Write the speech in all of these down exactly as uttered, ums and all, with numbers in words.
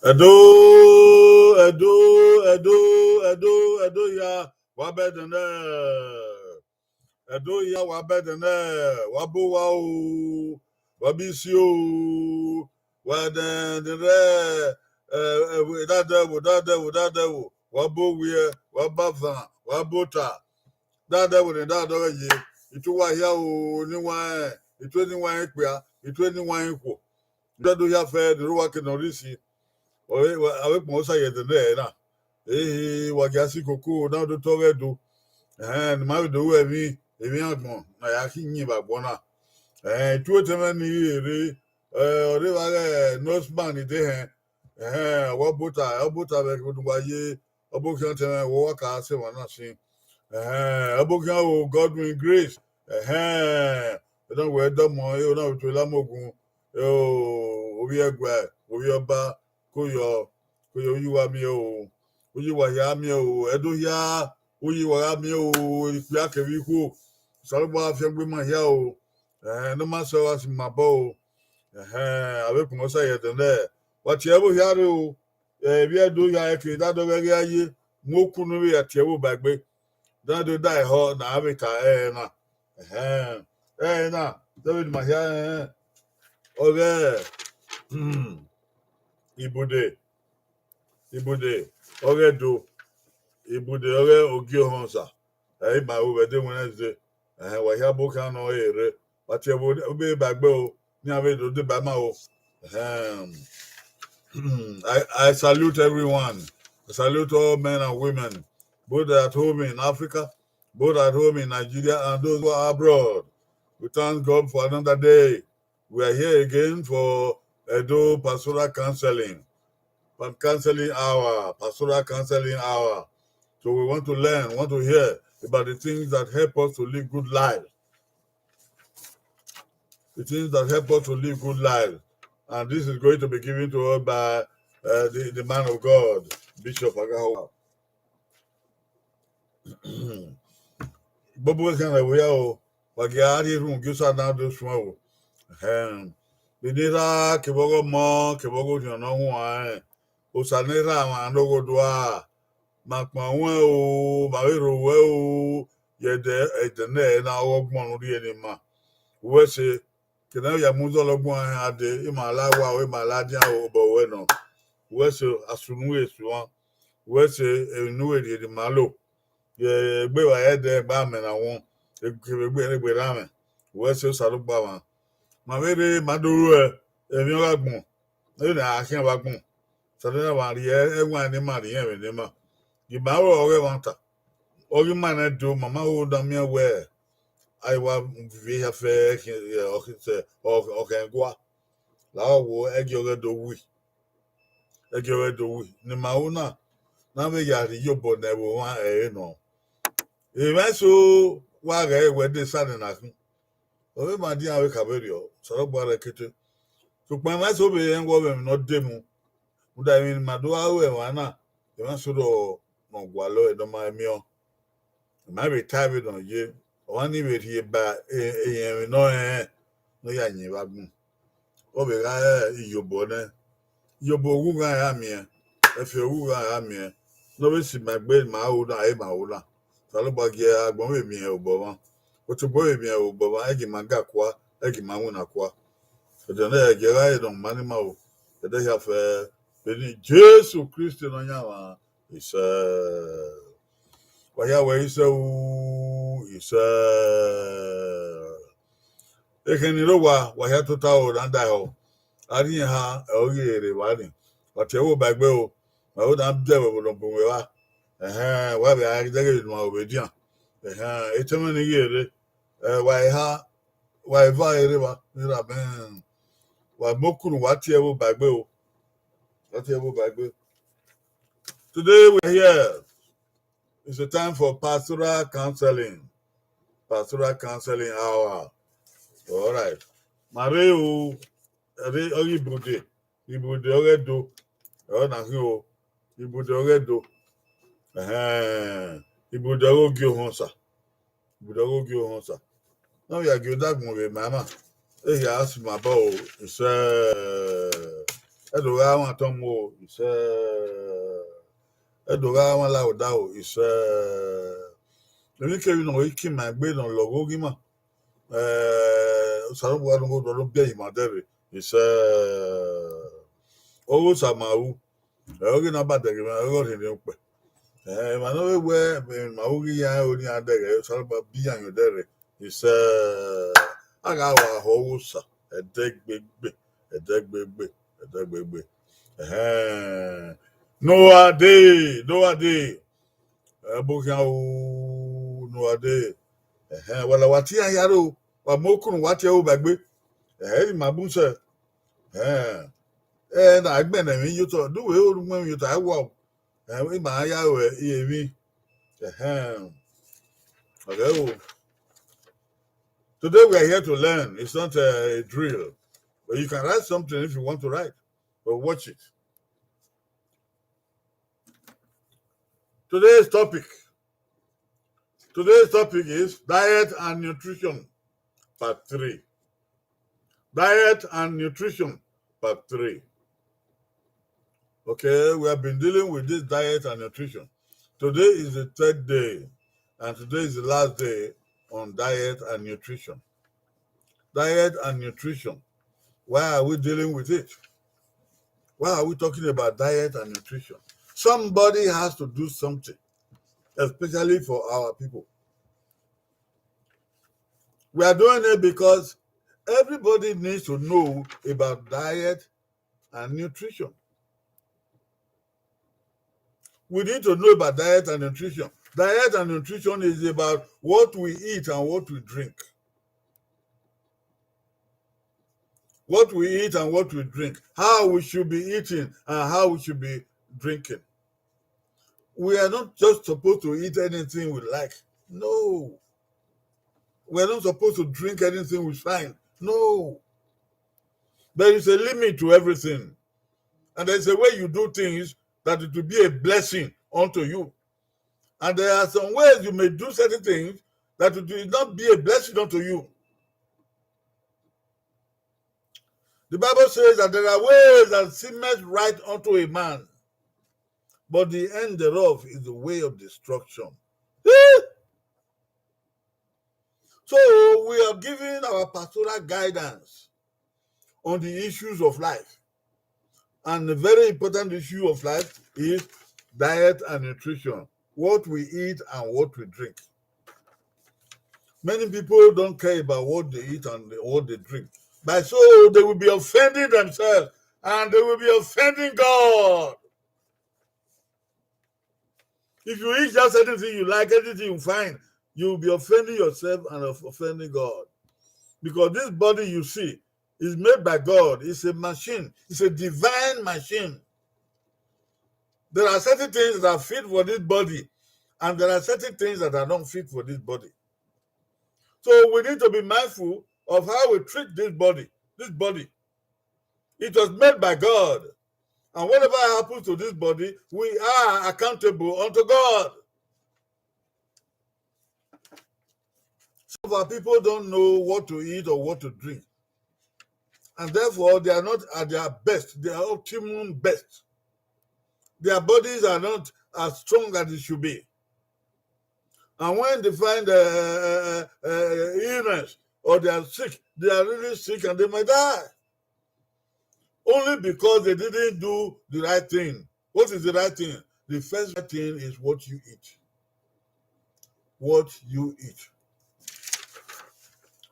Ẹdo, Ẹdo, Ẹdo, Ẹdo, Ẹdo hia, wa bẹdẹ nẹ. Ẹdo hia, wa bẹdẹ nẹ, wa bu owa o, wa bu isi o, wa dẹ, dẹ rẹ, ẹ, ẹ, dadẹ ẹvbo, dadẹ ẹvbo, dadẹ ẹvbo, wa bu owiẹ, wa bu avan, wa bu ota. Dadẹ ẹvbo ne dadẹ ọghẹ ye, itu wa hia o, ne wa rẹn, itu ne wa rẹn ikpia, itu ne wa rẹn ikhuo. Dẹdẹ hia fẹ ne erha uwa ke nọ rre isi. Avbe kpọnmwẹ Osa ye ẹdẹ nẹ na. Ehe, wa gia si koko na do tọ ọghẹ do. Ẹhẹn, ne ima vbe do ru emwi, emwi agbọn ne a ya khin yin vbe agbọn na. Ẹhẹn, itu otẹn mwẹ ni rre, ẹ, ọ rre vbe aghẹ Northman ni de hẹn. Ẹhẹn, ọ wa bota, ọ bota vbe ẹvbo ne uwa ye, ọ bọ khian otẹn mwẹ, wẹ ọ wa ka sẹ emwa na sin. Ẹhẹn, ọ bọ khian o Godwin Grace. Ẹhẹn, ẹdẹ wẹ dọmọ, e, ọ na vbe tuẹ la mu ogun. Ovbi ẹguae, ovbi ọba, ko yọ, Ke uyi uwa miẹn o, uyi uwa hia miẹn o, Ẹdo hia, uyi uwa gha miẹn o, ikpia kevbe ikhuo, Osanobua fiangbe ma hia o, eh, ne ọ ma sẹ ọghe a si ma obọ o. Ẹhẹn, avbe ekpọnmwẹ Osa ye ẹdẹ nẹ, wa tie ẹvbo hia rre o, eh, ivbi Ẹdo hia ẹre ke da dọghe ghe a ye mu oku ne u vbe ya tie ẹvbo ba egbe. Dan do da ehọ ne a vbe ta ẹre na. Ẹhẹn, ẹre na, de vbe ne ima hia rẹn, ọghe, hmm, Ibude, Ibude, ọghe Ẹdo, Ibude, ọghe Ogiohọnsa, ẹ i ma ru vbe ẹdẹ Wednesday. Ẹhẹn, wa hia bu khian nọ ẹre rre, wa tie ẹvbo, u be ba egbe o, ne iran vbe do deba ima o. Ẹhẹn. I, I salute everyone. I salute all men and women, both at home in Africa, both at home in Nigeria, and those who are abroad. We thank God for another day. We are here again for Edo Pastoral Counseling, pa-, counseling hour, pastoral counseling hour. So we want to learn, want to hear about the things that help us to live good life. The things that help us to live good life. And this is going to be given to us by, uh, the, the man of God, Bishop Agahowa. Gbogbo ẹkan rẹ vbe ya o, wa gie a rhie erhunmwu gie Osa na do suẹn o. Ẹhẹn. Vbe ne erha kevbe ọghe ọmọ, kevbe ọghe orhiọn ne ọ huanrẹn, Osa ne erha mwa ne ọghe odua, ma kpan ruẹn o, ma vbe rho ruẹ o, ye ẹdẹ, ẹdẹ nẹ na ọghe ọgbọn ne u rhie ne ima. Uwẹ ẹse, ke ne ya mu zọlọ ọgbọn hẹn a dee, ima la wa o, ima la dian o, obọ ruẹ nọ. Uwẹ ẹse, a sunu ghe suan. Uwẹ ẹse, emwi ne u vbe rhie ne ima lo. Ye egbe evba ẹdẹ gba amẹ na wọn, kevbe egbe ne egbe rran mwẹ. Uwẹ ẹse Osanobua mwa. Ma vbe rre ma do ruẹ emwi ọghe agbọn, vbene a khian vbe agbọn. Sẹdẹ na ma rhie ẹwaẹn ne ima rhie ẹmwẹ ne ima. Gie ima ru ọghe ẹmwata. Ọghe ima nẹ do, ma ma ho na miẹn wẹẹ, a i wa viọ ehia fẹ, ọ, ọ, ọ khẹ gua. La ọ wo, ẹgie ọghẹ do wi. Ẹgie ọghẹ do wi. Ne ima ru na, na vbe ya rhie iyobọ ne ẹvbo mwa ẹre nọ. Emwa eso wa ghẹ wẹ de sane na khin. Ọ vbe ma dian vbe kha vberriọ, Osanobua rẹn kete. Sokpan emwa eso vbe rẹn wẹ ọvbe emwi ne ọ demu. Rhunmwuda emwi ne ima do gha ru ẹmwẹ na, emwa eso rọ, ne ọ gualọ ẹre ne ọ ma miẹn. Ima vbe tae vbene ọ ye, ọmwa ni vbe rhie ba e-, eyẹnmwẹ ne ọ rẹnrẹn ne ọ ya yin vbe agbọn. Ọ vbe gha re iyobọ nẹ, iyobọ oghughan ra miẹn, ẹfe oghughan ra miẹn, ne ọ vbe si ima egbe ma ru na, ẹ ma ru na. Osanobua gie agbọn vbe miẹn obọ mwa, otugbọ vbe miẹn obọ mwa, ẹ gie ima ga kua, ẹ gie ima winna kua. Ẹdẹ nẹ gie gha re ne ọ ma ni ma ru, ẹdẹ hia fẹ, vbene Jesu Kristi Nọyaẹnmwa, isẹ. Wa hia wẹ isẹ ru, isẹ. Ekhẹn ni rre owa, wa hia tota o, na da ẹhọ. A rhie ha, ẹ, ọ ghi rre evba ni. Wa tie ẹvbo ba egbe o, ma vbe na dẹ vbe ne ọ bun mwẹ evba. Ẹhẹn, wa vbe a dẹghe ne u ma ru vbe edian. Ẹhẹn, etẹn mwẹ ni ghi rre, ẹ, wa eha, wa eva rre evba, ni ra mẹ. Wa mu okunu, wa tie ẹvbo ba egbe o. Wa tie ẹvbo ba egbe. Today we are here. It's a time for pastoral counseling. Pastoral counseling hour. All right. Ma rre o, rre ọghe Ibude. Ibude ọghe Ẹdo. Ọ na khin o. Ibude ọghe Ẹdo. Ẹhẹn. Ibude ọghe Ogiohọnsa. Ibude ọghe Ogiohọnsa. Na vbe ya gie odẹ agbọn vbe ma ima. Ehia a si ma obọ o, isẹ. Ẹ do gha mwẹ atọn mu o, isẹ. Ẹ do gha mwẹ alaghodaro, isẹ. Emwikemwi ne ọ i kin ima egbe ne ọ lọghọ oghima, eh, Osanobua ne ugho do biẹ ima dẹrre, isẹ. Ọghe Osa ma ru, ẹ, ọ ghi na ba dẹghe emwa, ọ ghi rhiẹnrhiẹn ukpẹ. Eh, emwa ne ọ vbe wẹ, eh, ma ru ghi ya ẹro ne iran dẹghe, Osanobua biẹ iran dẹrre, isẹ. A gha wa họ Ọghe Osa, ẹdẹgbegbe, ẹdẹgbegbe, ẹdẹgbegbe. Ẹhẹn. Noa dee, Noa dee. Ẹbo khian o, Noa dee. Ẹhẹn, wa la wa tie iran hia rre o, wa mu okunu wa tie ẹvbo ba egbe. Ẹhẹn, ne ima bun sẹ. Ẹhẹn. Ẹ na gbẹnnẹ emwi ye otọ, do wẹ ru mu emwi ye otọ, a wa o. Ẹhẹn, ima ya ru emwi. Ẹhẹn. Okay o. Today we are here to learn. It's not a, a drill. But you can write something if you want to write. But watch it. Today's topic. Today's topic is diet and nutrition, part three. Diet and nutrition, part three. Okay, we have been dealing with this diet and nutrition. Today is the third day, and today is the last day on diet and nutrition. Diet and nutrition. Why are we dealing with it? Why are we talking about diet and nutrition? Somebody has to do something, especially for our people. We are doing it because everybody needs to know about diet and nutrition. We need to know about diet and nutrition. Diet and nutrition is about what we eat and what we drink. What we eat and what we drink. How we should be eating and how we should be drinking. We are not just supposed to eat anything we like. No. We are not supposed to drink anything we find. No. There is a limit to everything. And there is a way you do things that it will be a blessing unto you. And there are some ways you may do certain things that it will not be a blessing unto you. The Bible says that there are ways that seemeth right unto a man, but the end thereof is the way of destruction. So we are giving our pastoral guidance on the issues of life. And a very important issue of life is diet and nutrition, what we eat and what we drink. Many people don't care about what they eat and what they drink. By so, they will be offending themselves and they will be offending God. If you eat just anything you like, anything you find, you will be offending yourself and of- offending God. Because this body you see is made by God. It's a machine. It's a divine machine. There are certain things that are fit for this body, and there are certain things that are not fit for this body. So we need to be mindful of how we treat this body. This body, it was made by God. And whatever happens to this body, we are accountable unto God. Some of our people don't know what to eat or what to drink. And therefore, they are not at their best, their optimum best. Their bodies are not as strong as it should be. And when they find uh, uh, uh, illness or they are sick, they are really sick and they might die. Only because they didn't do the right thing. What is the right thing? The first right thing is what you eat. What you eat.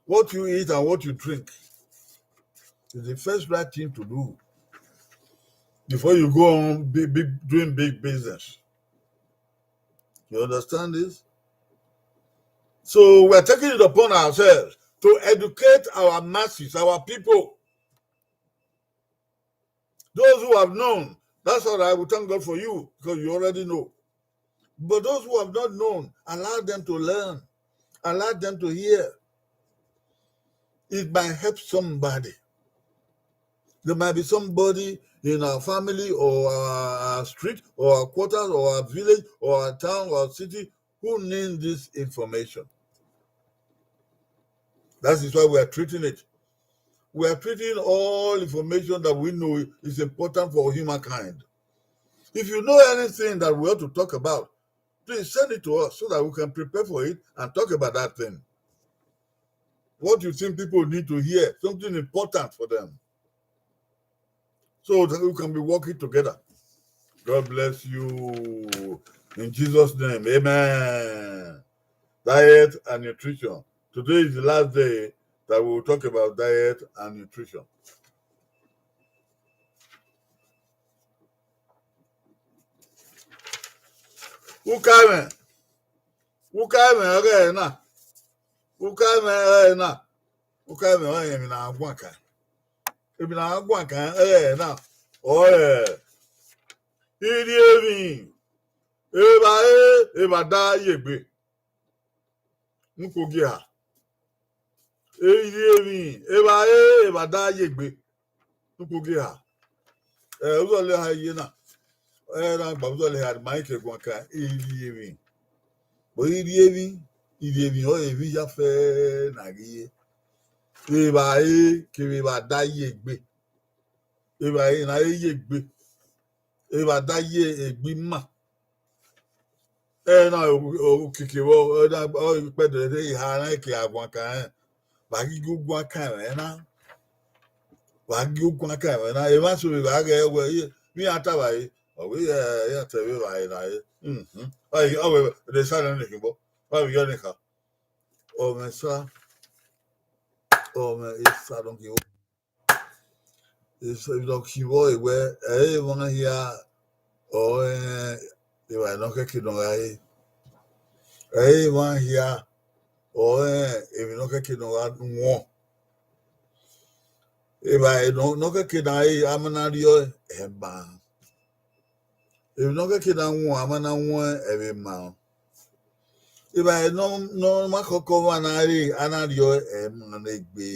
What you eat and what you drink is the first right thing to do before you go on big, big, doing big business. You understand this? So we're taking it upon ourselves to educate our masses, our people. Those who have known, that's all right. We thank God for you because you already know. But those who have not known, allow them to learn, allow them to hear. It might help somebody. There might be somebody in our family or our, our street or our quarters or our village or our town or our city who need this information. That is why we are treating it. We are treating all information that we know is important for humankind. If you know anything that we ought to talk about, please send it to us so that we can prepare for it and talk about that thing. What you think people need to hear, something important for them, so that we can be working together. God bless you. In Jesus' name, amen. Diet and nutrition. Today is the last day that we will talk about diet and nutrition. Uka mwẹ, uka mwẹ ọghẹ na, uka mwẹ ọghẹ na, uka mwẹ ọghẹ emwi ne a guan kan, emwi ne a guan kan ọghẹ na, ọre irhiemwi evbare evba da ye egbe. Nukpo gie ha. Irhiemwi evbare evba da ye egbe. Nukpo gie ha. Ẹ, uzọla eha ye na. Ẹ na gba vbọ lẹ ha ma ke guan kan, irhiemwi. Bo irhiemwi, irhiemwi ọre emwi ya fẹ na ghi ye. Evbare kevbe evba da ye egbe. Evbare na ye egbe. Evba da ye egbe ima. Ẹ na okiekie vbọ, ẹ na ikpẹdẹ rre eha na ke a guan kan rẹn. Wa ghi gie uguan kan ẹmwẹ na. Wa gie uguan kan ẹmwẹ na. Emwa so vbe gha ghẹ wẹ, vbe iran ta vbare, ọ wẹ, ẹ, iran ta vbe vbare na re. Mhm. Ọ wẹ, ọ wẹ, de sa nẹ ne khin bọ. Wa vbe yọ ne kha. Ọ mwẹ sa, ọ mwẹ esa nọ gie. Esa nọ khin vbọ wẹ, ẹ i re emwa hia, ọ rẹn evbare nọ khẹke nọ gha re. Ẹ i re emwa hia, ọ rẹn emwi nọ khẹke nọ gha wọn. Evbare nọ, nọ khẹke na re, a ma na rriọ ẹe, ẹ ma. Emwi nọ khẹke na wọn, a ma na wọn ẹe, ẹ ma. Evbare nọ, nọ ma khọkọ ọmwa na re, a na rriọ ẹe, ẹ ma ne egbe.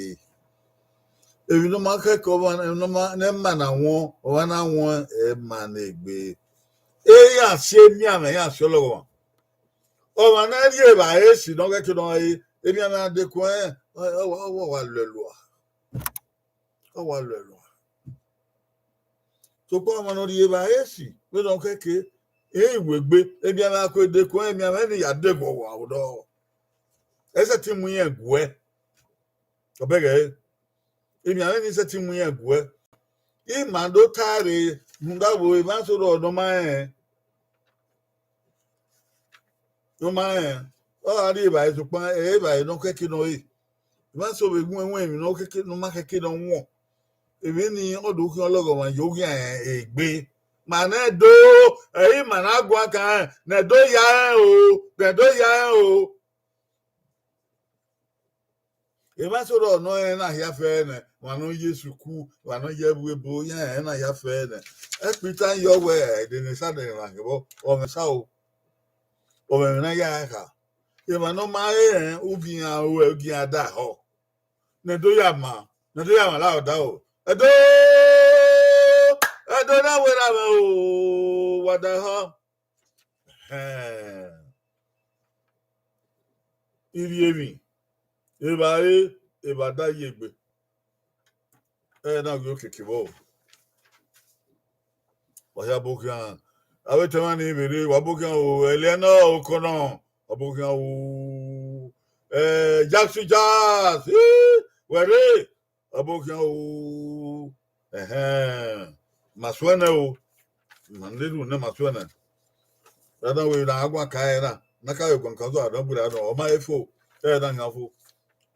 Emwi nọ ma khẹke ọmwa, nọ ma, ne ẹ ma na wọn, ọmwa na wọn ẹe, ẹ ma ne egbe. Iran si emianmwẹ, iran si ọlọghọmwa. Ọmwa ne rhie evbare esi nọ khẹke nọ re, emianmwẹ na dekun ẹn, ọ, ọ, ọ, ọ wa lẹ lua. Ọ wa lẹ lua. Sokpan ọmwa ne ọ rhie evbare esi, vbene ọ khẹke, iran i wegbe, emianmwẹ a ku dekun ẹn, emianmwẹ ni ya de vbe ọvbokhan. Ẹ sẹtin mu irẹn guẹ. Ọ bẹghe ẹre. Emianmwẹ ni sẹtin mu irẹn guẹ. I ma do ta rre, rhunmwuda vbe emwa so rrọọ ne ọ ma rẹn. Ne ọ ma rẹn, ọ gha rhie evbare sokpan ẹ i re evbare nọ khẹke nọ re. Emwa so vbe gun ẹwẹn emwi nọ khẹke, ne ọ ma khẹke nọ wọn. Emwi ni ọ do khian ọlọghọmwa ye oghian egbe. Ma nẹ do, ẹ i ma na guan kan rẹn, ne do ya rẹn o, ne do ya rẹn o. Emwa so rrọọ nọ rẹn na hia fẹ nẹ, emwa ne ọ ye sukuu, emwa ne ọ ye ẹvbo ebo, iran rẹn na hia fẹ nẹ. Ẹkpita yọ wẹ, ẹdẹ ne Satan ra kevbọ, ọ mwẹ sa o, ọ mwẹ emwi ne a ya kha. Emwa ne ọ ma re rẹn, ugian ruẹ, ugian da họ. Ne do ya ma, ne do ya ma la ọda o. Ẹdo, Ẹdo na wẹ ra mwẹ o, wa da họ. Ẹhẹn. Irhiemwi, evbare, evba da ye egbe. Ẹ na ghi okiekie vbọ. Wa ya bọ khian. Avbe te emwa ni vbe rre, wa bọ khian o, Ẹliẹnọ Okọnọ, wa bọ khian o. Eh, Jackson Jazz, eh, wẹ rre, wa bọ khian o. Ẹhẹn. Ma suẹn nẹ o. Ma ne erhunmwu nẹ ma suẹn nẹ. Ra na wẹ ne a guan ka ẹre na, ne a ka vbe guan ka zọ, a dọn gberra nọ, ọ ma he fo, ẹ na yan fo.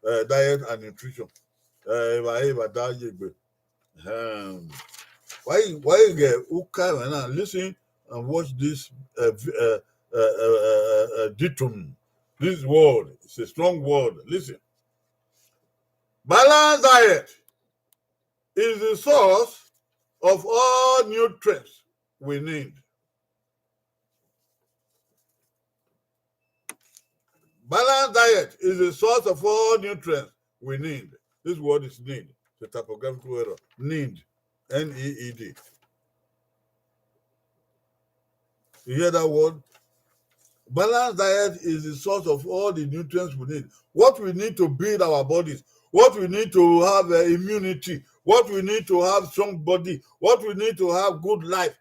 Eh, diet and nutrition. Eh, evba, evba da ye egbe. Um, why, why you get who kind of now? Listen and watch this, uh, vi- uh, uh, uh, uh, uh, uh, dictum. This word is a strong word. Listen. Balanced diet is the source of all nutrients we need. Balanced diet is the source of all nutrients we need. This word is need. It's a typographical error. Need. N E E D. You hear that word? Balanced diet is the source of all the nutrients we need. What we need to build our bodies, what we need to have, uh, immunity, what we need to have strong body, what we need to have good life.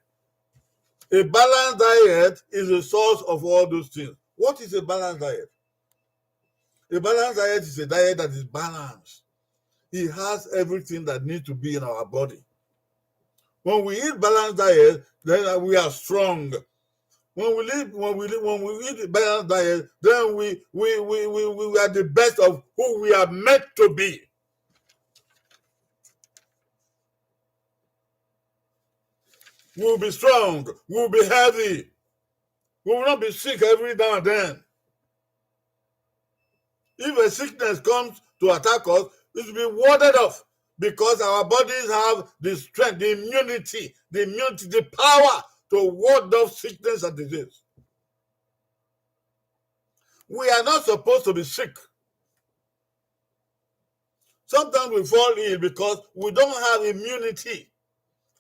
A balanced diet is the source of all those things. What is a balanced diet? A balanced diet is a diet that is balanced. It has everything that needs to be in our body. When we eat balanced diet, then we are strong. When we live, when we live, when we eat balanced diet, then we we we we, we are the best of who we are meant to be. We will be strong. We will be healthy. We will not be sick every now and then. If a sickness comes to attack us, it will be warded off because our bodies have the strength, the immunity, the immunity, the power to ward off sickness and disease. We are not supposed to be sick. Sometimes we fall ill because we don't have immunity.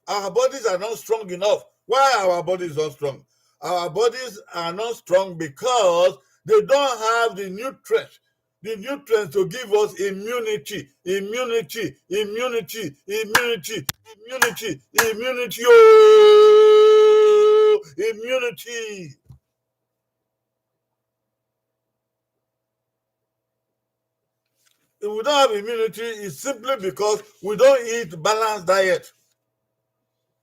Our bodies are not strong enough Why our bodies are strong? Our bodies are not strong because they don't have the nutrients, the nutrients to give us immunity, immunity, immunity, immunity, immunity, immunity, oh, immunity. If we don't have immunity, it's simply because we don't eat balanced diet.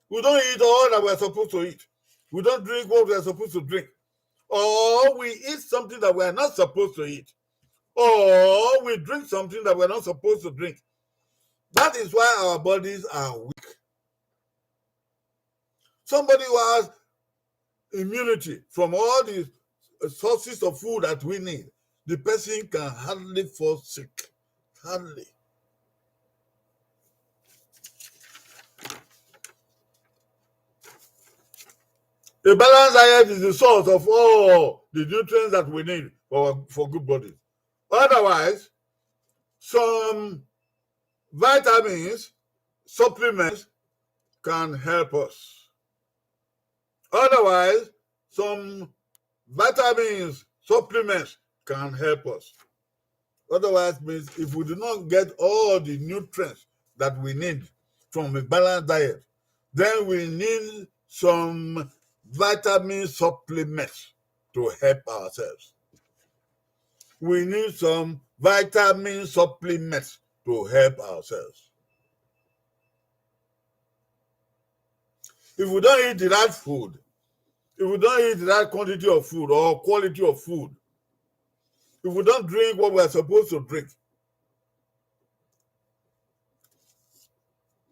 We don't eat all that we're supposed to eat. We don't drink what we're supposed to drink. Or we eat something that we're not supposed to eat. Or we drink something that we're not supposed to drink. That is why our bodies are weak. Somebody who has immunity from all the sources of food that we need, the person can hardly fall sick. Hardly. A balanced diet is the source of all the nutrients that we need for, for good bodies. Otherwise, some vitamins, supplements can help us. Otherwise, some vitamins, supplements can help us. Otherwise, means if we do not get all the nutrients that we need from a balanced diet, then we need some vitamin supplements to help ourselves. We need some vitamin supplements to help ourselves. If we don't eat the right food, if we don't eat the right quantity of food or quality of food, if we don't drink what we are supposed to drink,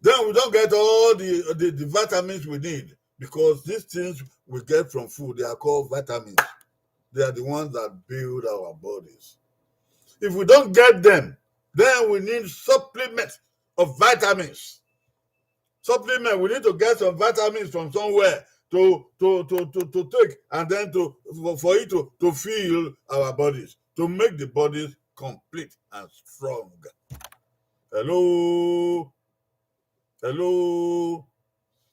then we don't get all the, the, the vitamins we need, because these things we get from food, they are called vitamins. They are the ones that build our bodies. If we don't get them, then we need supplements of vitamins. Supplement, we need to get some vitamins from somewhere to, to, to, to, to take, and then to, for, for it to, to fill our bodies, to make the bodies complete and strong. Hello? Hello?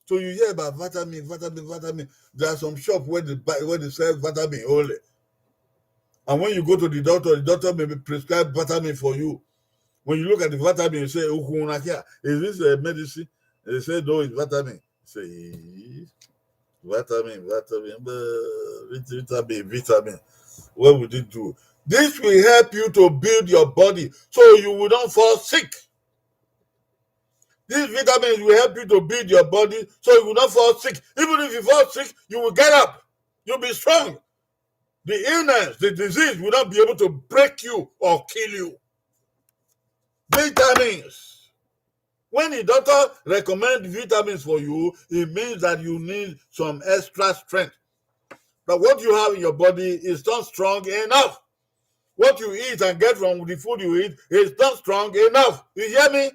So you hear about vitamin, vitamin, vitamin. There are some shop where they buy, where they sell vitamin only. And when you go to the doctor, the doctor may prescribe vitamin for you. When you look at the vitamin, you say, "Ukhunra kia, is this a medicine?" They say, "No, it's vitamin." Say, "Vitamin, vitamin, but vit-, vitamin, vitamin. What would it do?" This will help you to build your body so you will not fall sick. These vitamins will help you to build your body so you will not fall sick. Even if you fall sick, you will get up. You'll be strong. The illness, the disease will not be able to break you or kill you. Vitamins. When the doctor recommend vitamins for you, it means that you need some extra strength. But what you have in your body is not strong enough. What you eat and get from the food you eat is not strong enough. You hear me?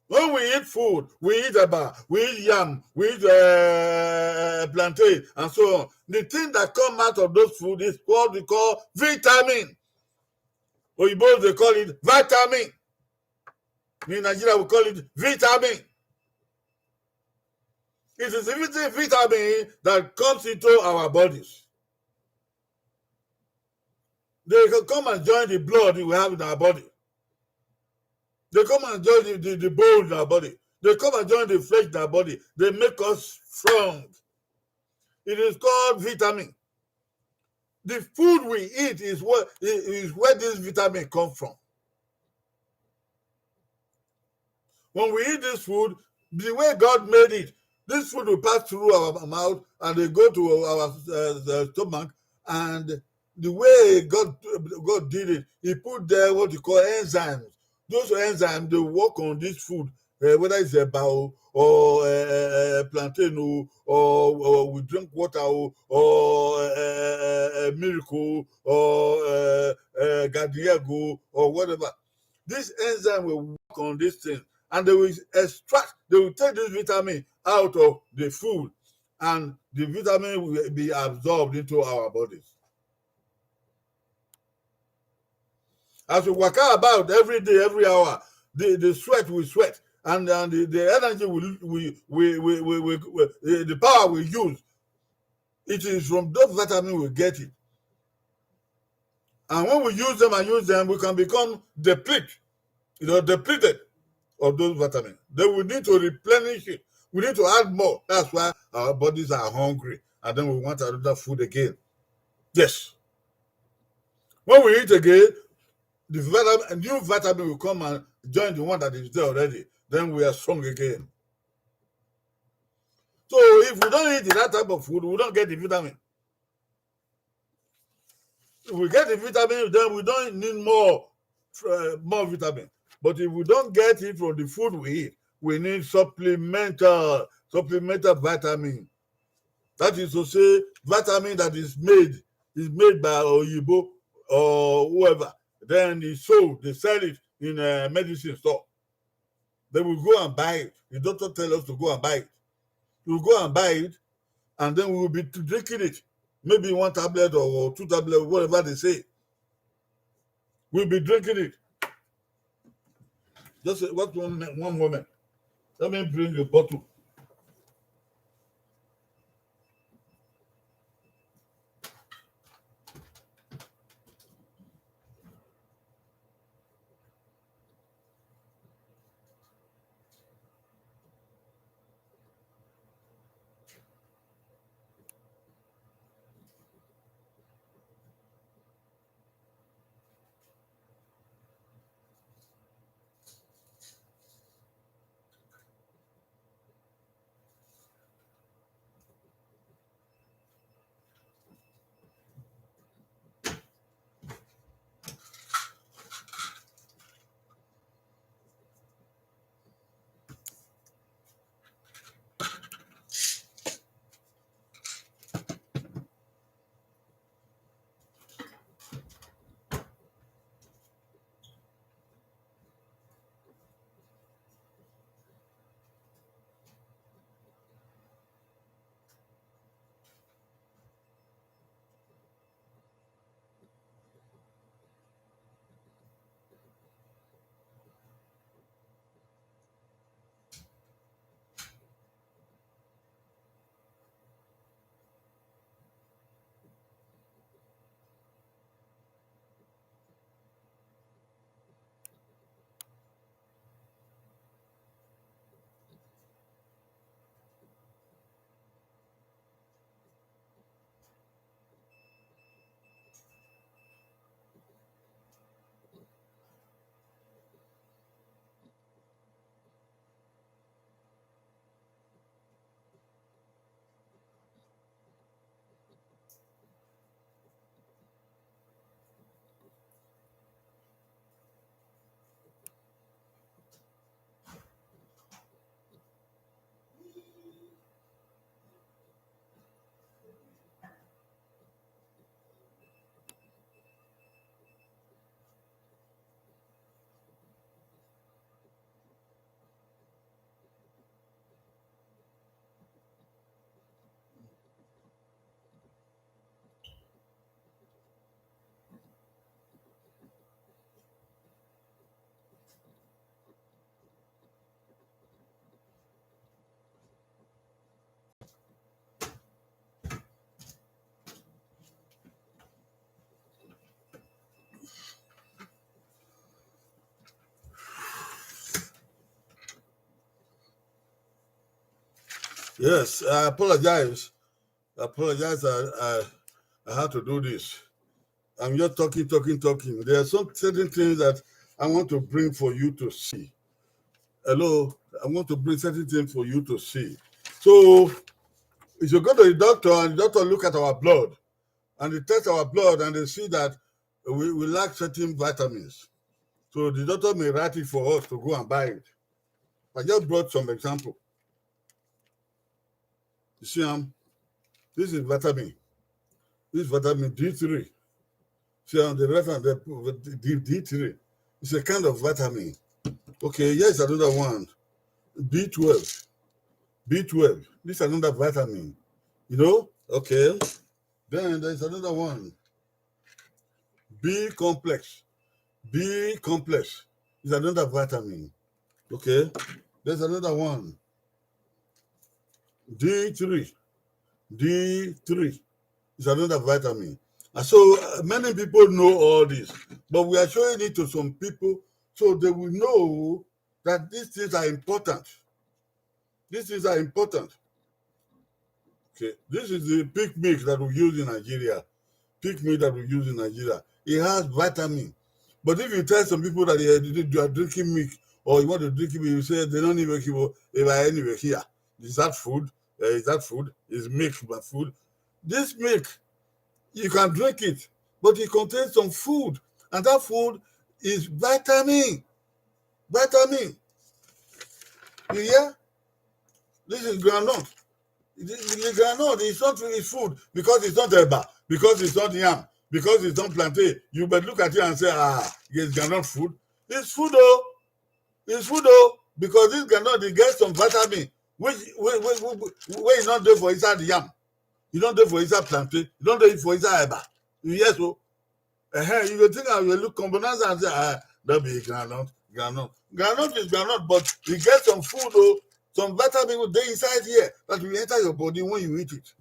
When we eat food, we eat eba, we eat yam, we eat, uh, plantain, and so on. The thing that come out of those food is what we call vitamin. Oyinbo, they call it vitamin. In Nigeria, we call it vitamin. It is the vitamin that comes into our bodies. They can come and join the blood we have in our body. They come and join the, the, the bone in our body. They come and join the flesh in our body. They make us strong. It is called vitamin. The food we eat is what, is where this vitamin come from. When we eat this food, the way God made it, this food will pass through our mouth and they go to our, uh, uh, stomach. And the way God, God did it, He put there what you call enzymes. Those enzymes, they work on this food, uh, whether it's eba o, or, uh, uh, plantain o, or, or we drink water o, or, uh, uh, uh, milk o, or, uh, uh, garden egg o, or whatever. This enzyme will work on this thing, and they will extract, they will take this vitamin out of the food, and the vitamin will be absorbed into our bodies. As we walk about every day, every hour, the, the sweat we sweat, and, and the, the energy we, we, we, we, we, we, eh, the power we use, it is from those vitamins we get it. And when we use them and use them, we can become deplete, you know, depleted of those vitamins. Then we need to replenish it. We need to add more. That's why our bodies are hungry. And then we want another food again. Yes. When we eat again, the vitamin, a new vitamin will come and join the one that is there already. Then we are strong again. So if we don't eat the right type of food, we don't get the vitamin. If we get the vitamin, then we don't need more, uh, more vitamin. But if we don't get it from the food we eat, we need supplemental, supplemental vitamin. That is to say, vitamin that is made, is made by Oyibo or whoever. Then it's sold, they sell it in a medicine store. Then we go and buy it. The doctor tell us to go and buy it. We go and buy it, and then we will be drinking it. Maybe one tablet or, or two tablets, whatever they say. We'll be drinking it. Just wait one, one moment. Let me bring a bottle. Yes, I apologize. I apologize. I, I, I had to do this. I'm just talking, talking, talking. There are some certain things that I want to bring for you to see. Hello, I want to bring certain things for you to see. So, if you go to the doctor and the doctor look at our blood, and they test our blood and they see that we, we lack certain vitamins, so the doctor may write it for us to go and buy it. I just brought some example. You see, um, this is vitamin. This is vitamin D three. See, on the left hand, the D, D three. It's a kind of vitamin. Okay, here's another one. B twelve. B twelve. This is another vitamin. You know? Okay. Then there's another one. B complex. B complex is another vitamin. Okay. There's another one. D three. D three is another vitamin. And so uh, many people know all this, but we are showing it to some people so they will know that these things are important. These things are important. Okay, this is the pig milk that we use in Nigeria. Pig milk that we use in Nigeria. It has vitamin. But if you tell some people that you are drinking milk or you want to drink milk, you say they don't even give if I anywhere here. Is that food? Uh, is that food? Is milk my food? This milk, you can drink it, but it contains some food, and that food is vitamin. Vitamin. You hear? This is groundnut. The, the groundnut is not really food because it's not eba, because it's not yam, because it's not plantain. You but look at it and say, ah, yes, groundnut food. It's food though. It's food though, because this groundnut they get some vitamin which wey wey wey wey e no dey for inside the yam, e no dey for inside plantain, e no dey for inside eba. You hear so? Uh-huh. You go think I will look combination and say, ah, that be groundnut, groundnut. Groundnut is groundnut, but you get some food though, some vitamin will dey inside here that will enter your body when you eat it.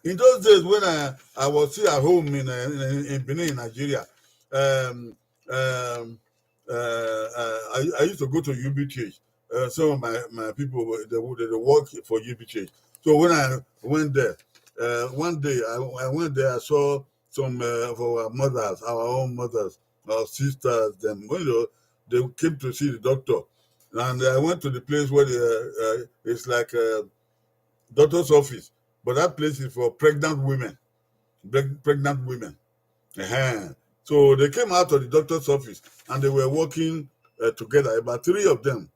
In those days when I, I was still at home in, uh, in, in Benin, in Nigeria, um, um, uh, uh, I, I used to go to U B T H. Uh, some of my, my people, were- they, they, they work for U B T H. So when I went there, uh, one day I, I went there, I saw some uh, of our mothers, our own mothers, our sisters, them, you know, they came to see the doctor. And I went to the place where they, uh, uh, it's like a doctor's office, but that place is for pregnant women, preg- pregnant women. Uh-huh. So they came out of the doctor's office and they were working uh, together, about three of them.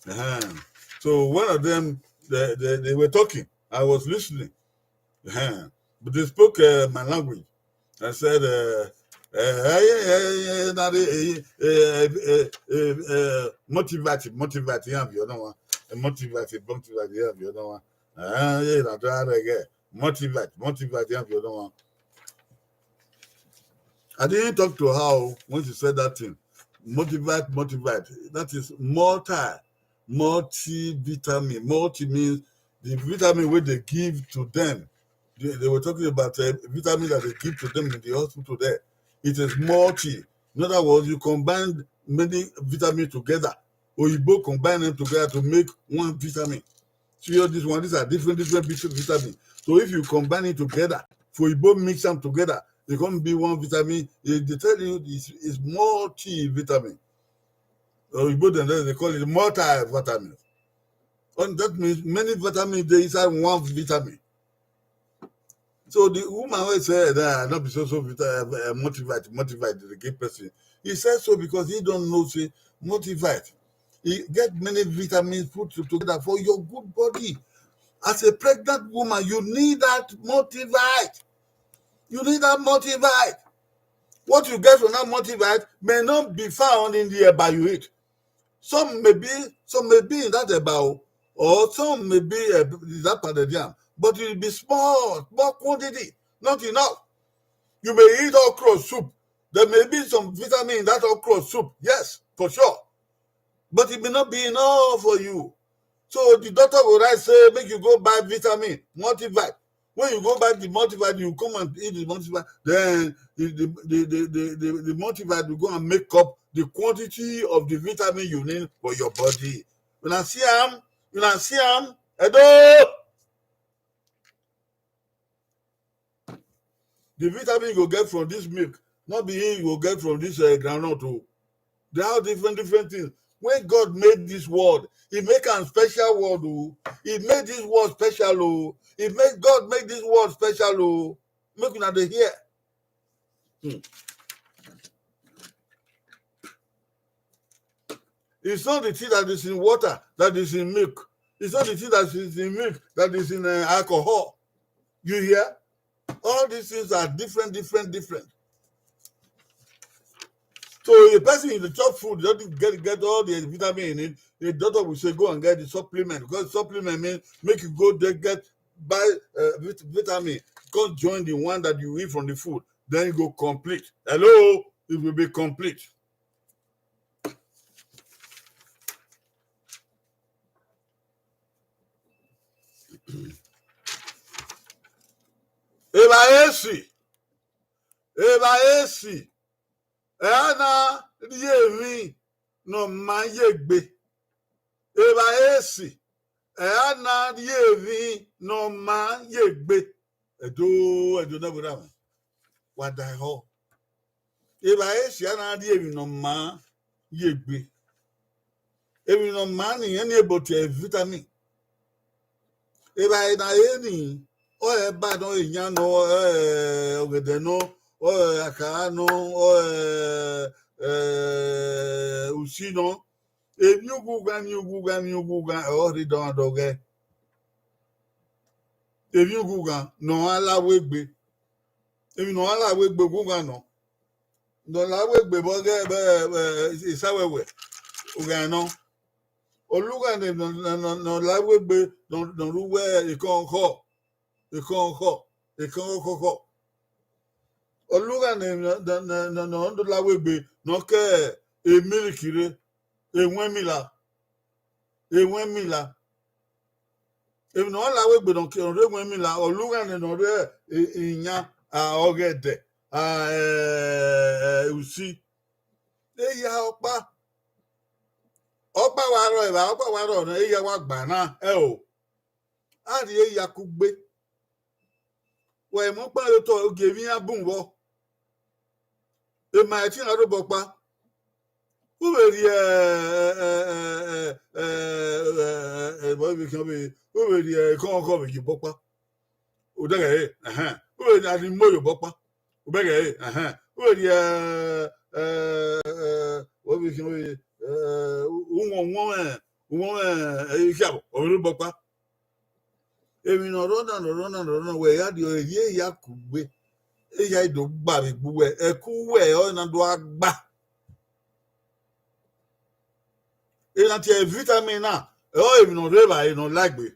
Uh-huh. So one of them, they, they, they were talking. I was listening. Uh-huh. But they spoke uh, my language. I said, uh, uh, hey, hey, hey, hey, not, uh, uh, uh, uh, uh, motivate, motivate, yeah, you know, uh, motivate, motivate, yeah, you know, uh, yeah, not that again. Motivate, motivate, yeah, you know, uh. I didn't talk to her when she said that thing. Motivate, motivate. That is multi, multivitamin. Multi means the vitamin where they give to them. They, they were talking about a vitamin that they give to them in the hospital there. It is multi. In other words, you combine many vitamins together. Oyibo combine them together to make one vitamin. See all this one, these are different, different vit- vitamins. So if you combine it together, for Igbo mix them together, they come be one vitamin. They, they tell you it's, it's multivitamin. Or Igbo, then they call it multivitamin. And that means many vitamins they inside one vitamin. So the woman will say, nah, not be so so vita, uh, motivate, motivate the gay person. He said so because he don't know say motivate. He get many vitamins put to- together for your good body. As a pregnant woman, you need that motivate. You need that motivate. What you get from that motivate may not be found in the eba you eat. Some may be, some may be in that eba, or some may be uh, in that pounded yam, but it will be small, small quantity, not enough. You may eat okra soup. There may be some vitamin in that okra soup, yes, for sure. But it may not be enough for you. So the doctor will write say, make you go buy vitamin, multivite. When you go buy the multivite, you come and eat the multivite. Then the, the, the, the, the, the, the multivite will go and make up the quantity of the vitamin you need for your body. When I see am, when I see am, Edo! The vitamin you go get from this milk, not be him you go get from this uh, groundnut. Oh. They are different, different things. When God made this world, He make a special world. Oh. He made this world special. Oh. He made God make this world special. Oh. Make una dey hear. Hmm. It's not the thing that is in water that is in milk. It's not the thing that is in milk that is in uh, alcohol. You hear? All these things are different, different, different. So a person in the chop food doesn't get get all the vitamin in it. The doctor will say go and get the supplement because supplement means make you go there get buy uh, vit- vitamin, come join the one that you eat from the food, then you go complete. Hello, it will be complete. Evbare esi, evbare esi, ẹ ra na rhie emwi ne ọ maa ye egbe. Evbare esi, ẹ ra na rhie emwi ne ọ maa ye egbe. Ẹdo, Ẹdo ne ẹvbo erha mwẹ, wa da ehọ. Evbare esi a na rhie emwi ne ọ maa ye egbe. Emwi ne ọ maa ni, iran ni ebo tie vitamin. Evbare ne a re ni, ọ re ẹba nọ, iyan nọ, ọ re ọghẹdẹ nọ, ọ re akara nọ, ọ re, eh, usi nọ. Emwi ughughan, emwi ughughan, emwi ughughan, ọ rre dọmwadẹ ọghẹ. Emwi ughughan ne ọ ra la wegbe. Emwi ne ọ ra la wegbe ughughan nọ. Ne ọ la wegbe vbe ọghẹ, vbe, vbe, isawẹwẹ, ughẹ nọ. Ọlughan ne, ne, ne, ne, ne ọ la wegbe, ne ọ, ne ọ ru wẹ ekọnkhọ, ekọnkhọ, ekọnkhọkhọ. Ọlughan ne, ne, ne, ne, ne ọ do la wegbe, ne ọ ke emiliki rre, ewẹn mila, ewẹn mila. Emwi ne ọ la wegbe ne ọ ke, ọ rre ewẹn mila, ọlughan ne ọ rre, e, iyan, a, ọghẹdẹ, a, ẹ, ẹ, usi. Eya ọkpa. Ọkpa wa rrọọ evba, ọkpa wa rrọọ ne eya wa gba na, ẹ o. A rhie eya kugbe. Wa emọ ọkpa ye otọ, ogie emwi iran bun vbọ. Ema ẹtin na rre obọ ọkpa. U vbe rhie, ẹ, ẹ, ẹ, ẹ, ẹ, ẹ, ẹ, ẹ, vbọ vbe khian vbe, u vbe rhie ekọnkhọ vbe ye obọ ọkpa. Odẹghẹ ẹre, ẹhẹn. U vbe rhie arimo ye obọ ọkpa. Odẹghẹ ẹre, ẹhẹn. U vbe rhie, ẹ, ẹ, ẹ, vbọ vbe khian vbe, ẹ, uwọnwọnmwẹ, uwọnmwẹ, ẹ, ikhiabọ, ọ vbe rre obọ ọkpa. Emwi ne ọ rrọọ na, ne ọ rrọọ na, ne ọ rrọọ na, wẹ ya rhie, rhie eya kugbe, eya i do gba vbe egbe uwẹ, ẹko uwẹ ọre na do gha gba. Ena tie vitamin na, ọ emwi ne ọ rre evbare ne ọ la egbe.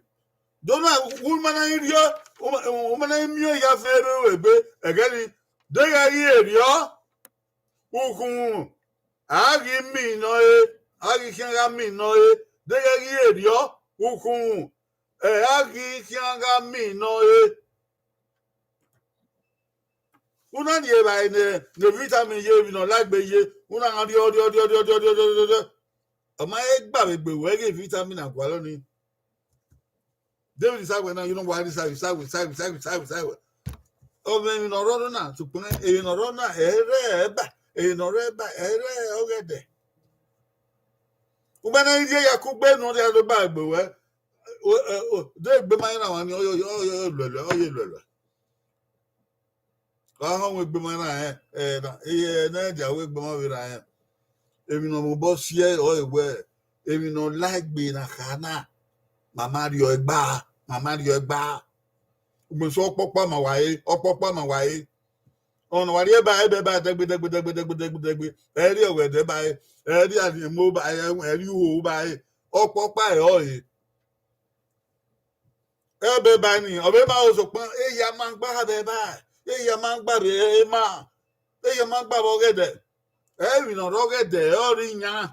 Do na, u ma na rhie, u ma, u ma na miẹn eya fẹn rre egbe, ẹghẹ ni, deghẹ ghi rriọ, ukhunmwu, a ghi mi nọ re, a ghi khian gha mi nọ re, deghẹ ghi rriọ, ukhunmwu, ẹ, a ghi khian gha mi nọ re. U na rhie evbare ne, ne vitamin ye, emwi ne ọ la egbe ye, u na gha rriọ, rriọ, rriọ, rriọ, rriọ, rriọ, rriọ, rriọ. Ọ ma he gba vbe egbe wẹ ghe vitamin na gualọ ni. David Sawe na, you know why this Sawe, Sawe, Sawe, Sawe, Sawe, Sawe. Ọ mwẹ emwi ne ọ rrọọ na, sokpan emwi ne ọ rrọọ na, ẹ i rre ẹba, emwi ne ọ rre ẹba, ẹ i rre ọghẹdẹ. U ma na rhie eya kugbe ne ọ rhie do gba egbe wẹ, o, o, o, de egbe ma rẹn na wa ni, ọ ye, ọ ye, ọ ye luẹluẹ, ọ ye luẹluẹ. Ọ họn wẹ egbe ma rẹn, ẹ, ẹ, na, ẹ, ẹ, ne dia wẹ egbe ma vbe rẹn. Emwi ne ọ mobọ siẹ ọre wẹ, emwi ne ọ la egbe na kha na, ma ma rriọ ẹgba, ma ma rriọ ẹgba. Ugbẹn sẹ ọkpọkpa ma wa re, ọkpọkpa ma wa re. Ọna wa rhie ba, ẹbẹ ba, dẹgbe, dẹgbe, dẹgbe, dẹgbe, dẹgbe, dẹgbe. Ẹ rhie ọghẹdẹ ba re, ẹ rhie arhiọnmwẹ ba re, ẹ rhie uhoho ba re. Ọkpọkpa ẹre ọre. Ẹbẹ ba ni, ọ vbe ma ho sokpan, eya ma gba vbe ba, eya ma gba vbe ema, eya ma gba vbe ọghẹdẹ. Emwi ne ọ rre ọghẹdẹ, ọ rre iyan.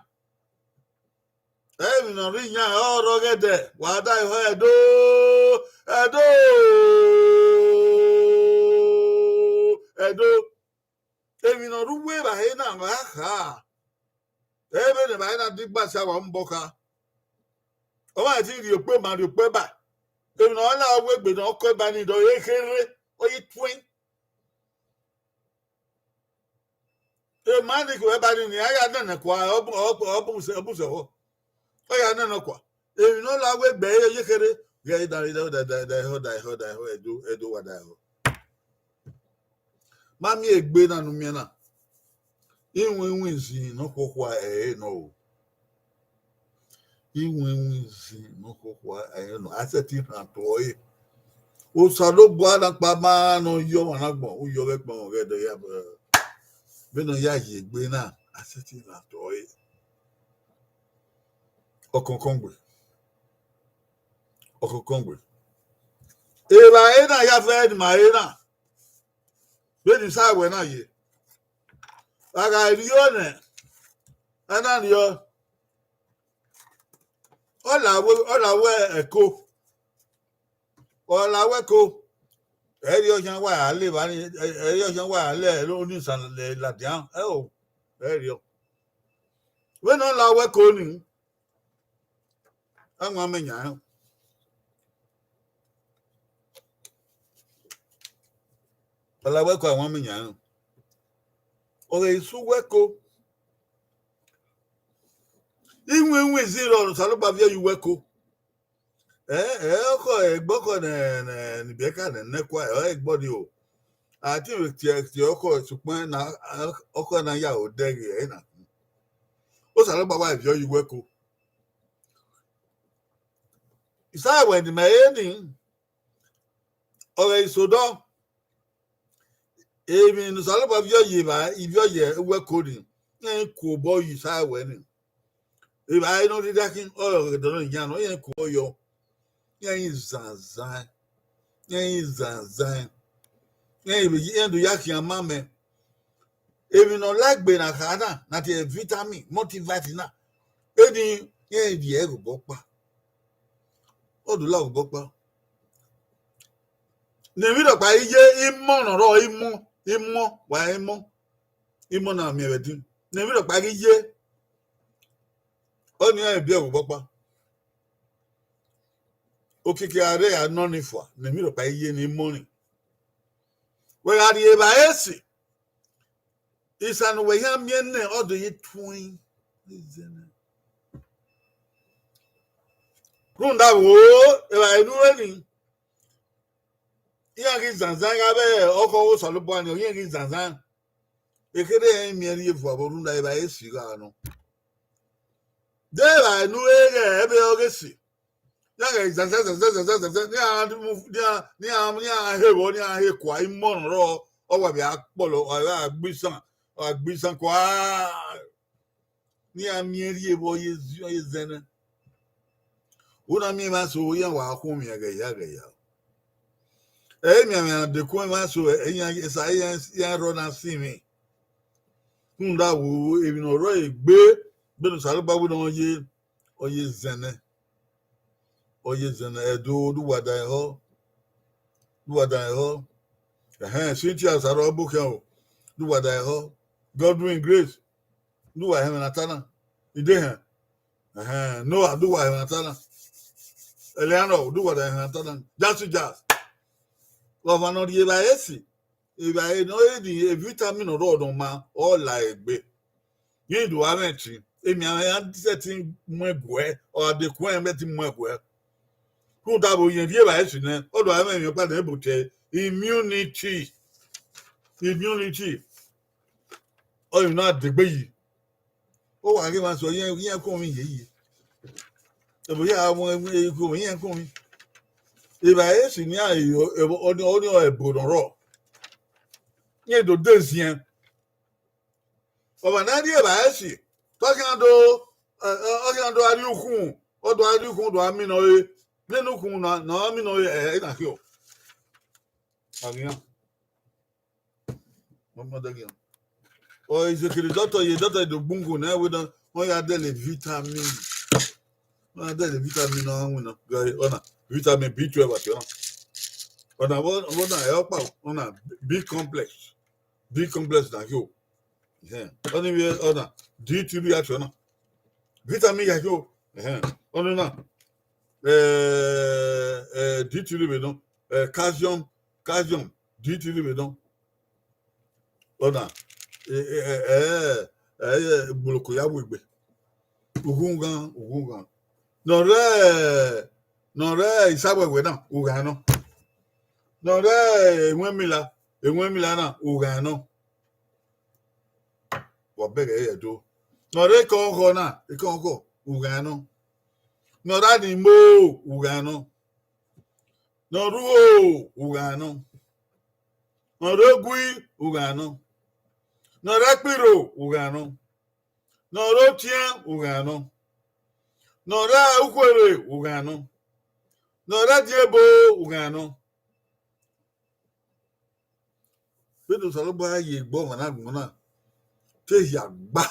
Emwi ne ọ rre iyan, ọ rre ọghẹdẹ. Wa da ehọ Ẹdo, Ẹdo, Ẹdo. Emwi ne ọ rre uwu evbare na gha kha. Ẹ vbene evbare na digba sa wa mu obọ kha. Ọ ma ti rhie okpia, ma rhie okpia ba. Emwi ne ọ la wegbe ne ọ kọ eba ni dọ ye kherhe, ọ ye tuẹn. Emani kevbe eba ni, a ya nene kua, ọ bu, ọ bu, ọ bu sẹ, ọ bu sẹ họ. Ọ ya nene kua. Emwi ne ọ la wegbe ye kherhe, ghẹ da, da, da, da, da, ehọ, da, ehọ, da, ehọ, Ẹdo, Ẹdo wa da ehọ. Ma miẹn egbe na ne u miẹn na. Iwinwin izin ne ọ khuọkhua ẹre nọ o. Iwinwin izin ne ọ khuọkhua ẹre nọ. A sẹtin rhan otọ ẹre. Osanobua na kpa ma ne ọ yọ ọmwa na agbọn, u yọ vbe ẹgbọn ọghẹdẹ ya vbe, vbene ọ ya ye egbe na, a sẹtin rhan otọ ẹre. Ọkọnkọngbe. Ọkọnkọngbe. Evbare na ya fẹ ne ima re na. Vbene I sa wẹ na ye. A gha rriọ nẹ, a na rriọ. Ọ la wẹ, ọ la wẹ ẹko. Ọ la wẹ ko, ẹrriọ khian wa ya le evba ni, ẹrriọ khian wa ya le oni isan ladian, ẹo, ẹrriọ. Vbene ọ la wẹ ko ni, a wan amẹ yan rẹn. Ọ la wẹ ko, a wan amẹ yan rẹn. Ọ ghe su wẹ ko, iwinwin zin rọ ne Osanobua viọ ye uwẹ ko. Ẹ, ẹ, ọkhọ, ẹgbẹ ọkhọ ne, ne, ne Ibiẹka ne, ne kua, ọ ẹgbọ ni o. A te tie, tie ọkhọ, sokpan na, ọkhọ na ya odẹ ghe ẹre na. Osanobua wa viọ ye uwẹ ko. Isa wẹ ne imẹ re ni, ọ ghe isodọ. Emwi ne Osanobua viọ ye evba, ivbiọ ye uwẹ ko ni, iran i ku obọ ye Isa wẹ ni. Evba ne ọ rhirhi khin, ọ ghe dọnọ yan nọ, iran i ku obọ yọ. Iran i zanzan, iran i zanzan, iran i vbe, iran do ya khian ma mẹ. Emwi ne ọ la egbe na kha na, na tie vitamin, multivitamin na, eni iran i viẹ ghe obọ ọkpa. Ọ do la ghe obọ ọkpa. Ne emwi rhọkpa i ye imọ ne ọ rrọọ, imọ, imọ, wa imọ, imọ na miẹn vbe ẹdin. Ne emwi rhọkpa ghi ye, ọnii iran i viẹ ghe obọ ọkpa. Okiekie a rre a nọ ni fua, ne emwi rhọkpa i ye ne imọ ni. Wẹ gha rhie evbare esi, isa ne uwẹ hia miẹn nẹ, ọ do ye tuẹn. Rhunmwuda vbo, evbare ne u re ni, iran ghi zanzan gha vbe ọkhọ ọghe Osanobua ni, iran ghi zanzan. Ekherhe iran i miẹn rhie vuọ vbe rhunmwuda evbare esi gha nọ. De evbare ne u re ghẹ ẹvbe ọghe esi. Iran ghẹ zanzan, zanzan, zanzan, zanzan, ne iran, ne iran, ne iran, ne iran he vbọ, ne iran he kua, imọ ne ọ rrọọ, ọ wa vbe a kpọlọ, ọ wa gbe isan, ọ wa gbe isan kua. Ne iran miẹn rhie vbe ọ ye zi-, ọ ye zẹn nẹ. U na miẹn emwa eso, iran wa khuọnmwi iran ghẹ ya, ghẹ ya. Ẹ i miẹn emwi iran dekun emwa eso, ẹ, iran, esa, iran, iran rrọọ na sinmwi. Rhunmwuda vbo, emwi ne ọ rrọọ egbe, vbene Osanobua wẹ ne ọ ye, ọ ye zẹn nẹ. Ọ ye zẹn nẹ, Ẹdo, do uwa dan ehọ. Do uwa dan ehọ. Ẹhẹn, Cynthia Osaro Ọbokhian o, do uwa dan ehọ. Godwin Grace, do uwa hẹmwẹ ne a ta na. Idehẹn. Ẹhẹn, Noah, do uwa hẹmwẹ ne a ta na. Eleanor, do uwa dan hẹmwẹ ne a ta na. Jasu Jas. Ọmwa ne ọ rhie evbare esi, evbare ne ọ re ni, vitamin ne ọ rrọọ ne ọ ma, ọ la egbe. Rhunmwuda avbe ẹtin, emianmwẹ iran sẹtin mu ẹguẹ, ọ gha dekun ẹnrẹn ti mu ẹguẹ. Rhunmwuda vbe irẹn rhie evbare esi nẹ, ọ do avbe ẹmwẹ ọkpa nẹ, but immunity, immunity, ọ emwi ne a degbe yi. Ọ wa ghi mwa sẹ, iran, iran kọnmwi yeye. Ẹvbo hia mu ikhuọnmwi, iran kọnmwi. Evbare esi ne iran re, ọni, ọni ọ ẹbo ne ọ rrọọ. Iran do de ziẹn. Ọmwa ne a rhie evbare esi, te ọ khian do, ẹ, ẹ, ọ khian do gha rrie ukhunmwu, ọ do gha rrie ukhunmwu, do gha mina ọre. Nene ukhunmwu na, ne ọ mina ọre, ẹ, ẹ, na khian. A ghi iran. Ọ ma da ghi iran. Ọ, is a kid doctor, ye doctor do gbungu nẹ, wẹ dan, ọ ya dẹlẹ vitamin. Ọ ya dẹlẹ vitamin na winna. Gari, ọna, vitamin B twelve ati ọna. Ọna, ọna, ọna, ẹ ọkpa, ọna, B complex. B complex na kio. Ẹhẹn. Ọni vbe ọna, D three ya kio na. Vitamin ya kio. Ẹhẹn. Ọni na, eh, eh, D three vbe nọ. Eh, calcium, calcium, D three vbe nọ. Ọna, eh, eh, eh, eh, eh, gboloko ya wegbe. Ughunghan, ughunghan. Ne ọ rre, ne ọ rre isawẹwẹ na, ughan nọ. Ne ọ rre ewẹnmila, ewẹnmila na, ughan nọ. Wa bẹghe ẹre do. Ne ọ rre ekọnkhọ na, ekọnkhọ, ughan nọ. Ne ọ rre animo, ughan nọ. Ne ọ rre ugho, ughan nọ. Ne ọ rre ogui, ughan nọ. Ne ọ rre ẹkpirro, ughan nọ. Ne ọ rre otiẹn, ughan nọ. Ne ọ rre ukhuerre, ughan nọ. Ne ọ rre ẹdiebo, ughan nọ. Vbene Osanobua ye egbe ọmwa na agbọn na, te hia gba.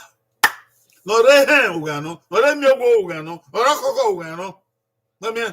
Ne ọ rre ehẹn, ughan nọ. Ne ọ rre emiọghọ, ughan nọ. Ne ọ rre ọkhọkhọ, ughan nọ. Ma miẹn.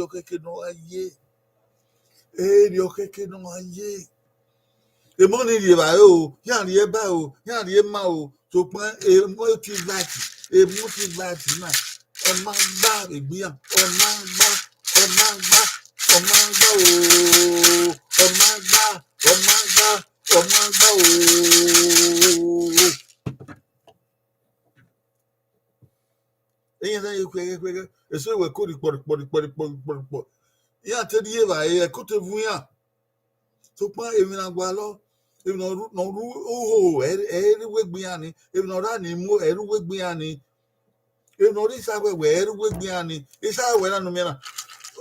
erriọ khẹke ne ọ gha ye. Erriọ khẹke ne ọ gha ye. Emọ ni rhie evbare o, iran rhie ẹba o, iran rhie ema o, sokpan emọ ti right, emọ ti right na, ọ ma gba vbe egbe iran, ọ ma gba, ọ ma gba, ọ ma gba o, ọ ma gba, ọ ma gba, ọ ma gba o. Iran na ye kuẹghẹ kuẹghẹ, eso wẹ ko rikpọ rikpọ rikpọ rikpọ rikpọ rikpọ. Iran te rhie evbare, ẹko te vu iran. Sokpan emwi ne a gualọ, emwi ne ọ ru, ne ọ ru uhoho, ẹ, ẹ i re uwu egbe iran ni. Emwi ne ọ ra ni mu, ẹ i re uwu egbe iran ni. Emwi ne ọ rre isa wẹwẹ, ẹ i re uwu egbe iran ni. Isa wẹwẹ na ne u miẹn na,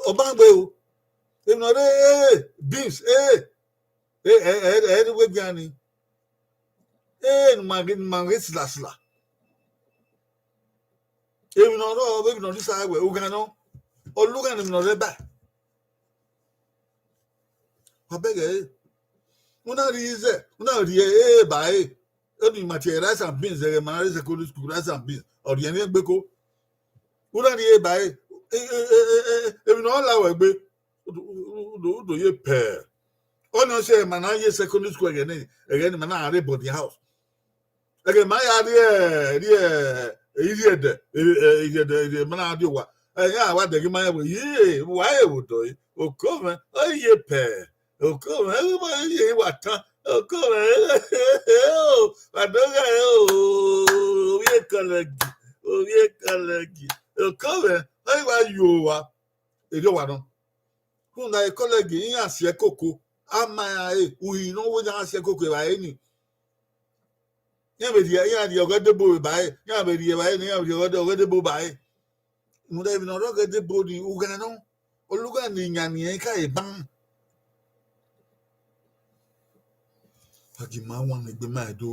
ọ ban gbe o. Emwi ne ọ rre, ee, beans, ee, ẹ, ẹ, ẹ, ẹ i re uwu egbe iran ni. Ee, ne ima ghe, ne ima ghe silasila. Emwi ne ọ rrọọ, vbe emwi ne ọ rre isa wẹwẹ, ughan nọ, ọ lughan ne emwi ne ọ rre ba. Wa bẹghe ẹre. U na rhie izẹ, u na rhie eba ẹre. Eni ma tie rice and beans, ẹghẹ ma na rre secondary school, rice and beans, ọ rhie emwi egbe ko. U na rhie eba ẹre, e, e, e, e, e, emwi ne ọ la ruẹ egbe, u do, u do, u do ye pẹẹ. Ọnii ọ sẹ ma na ye secondary school ẹghẹ ne, ẹghẹ ne ma na rre boarding house. Ẹghẹ ma ya rrie, rrie, irhiẹdẹ, e, e, irhiẹdẹ, irhiẹdẹ ma na rrie owa. Ẹghẹ a wa dẹghe ma rẹn wẹẹ, ye, wa re vbe odọ ẹre. Oko mwẹ, ọ ye pẹẹ. Oko mwẹ, ẹ ma ye wa tan. Oko mwẹ, wa do gha o, ovbi ekọlẹgi, ovbi ekọlẹgi. Oko mwẹ, ọ wa yo owa. Erriọ owa nọ. Rhunmwuda ekọlẹgi, iran si ẹkoko, a ma iran re, uhi ne ọ wẹ ne a si ẹkoko evbare ni. Iran vbe rhie, iran rhie ọghe ẹdẹ ebo vbe ba ẹre, iran vbe rhie evbare ni, iran vbe rhie ọghe ẹdẹ, ọghe ẹdẹ ebo ba ẹre. Rhunmwuda emwi ne ọ rre ọghe ẹdẹ ebo ni, ugha nọ, ọ lugha ne iyan ni rẹn ka re ban. A gi ma wan egbe ma do.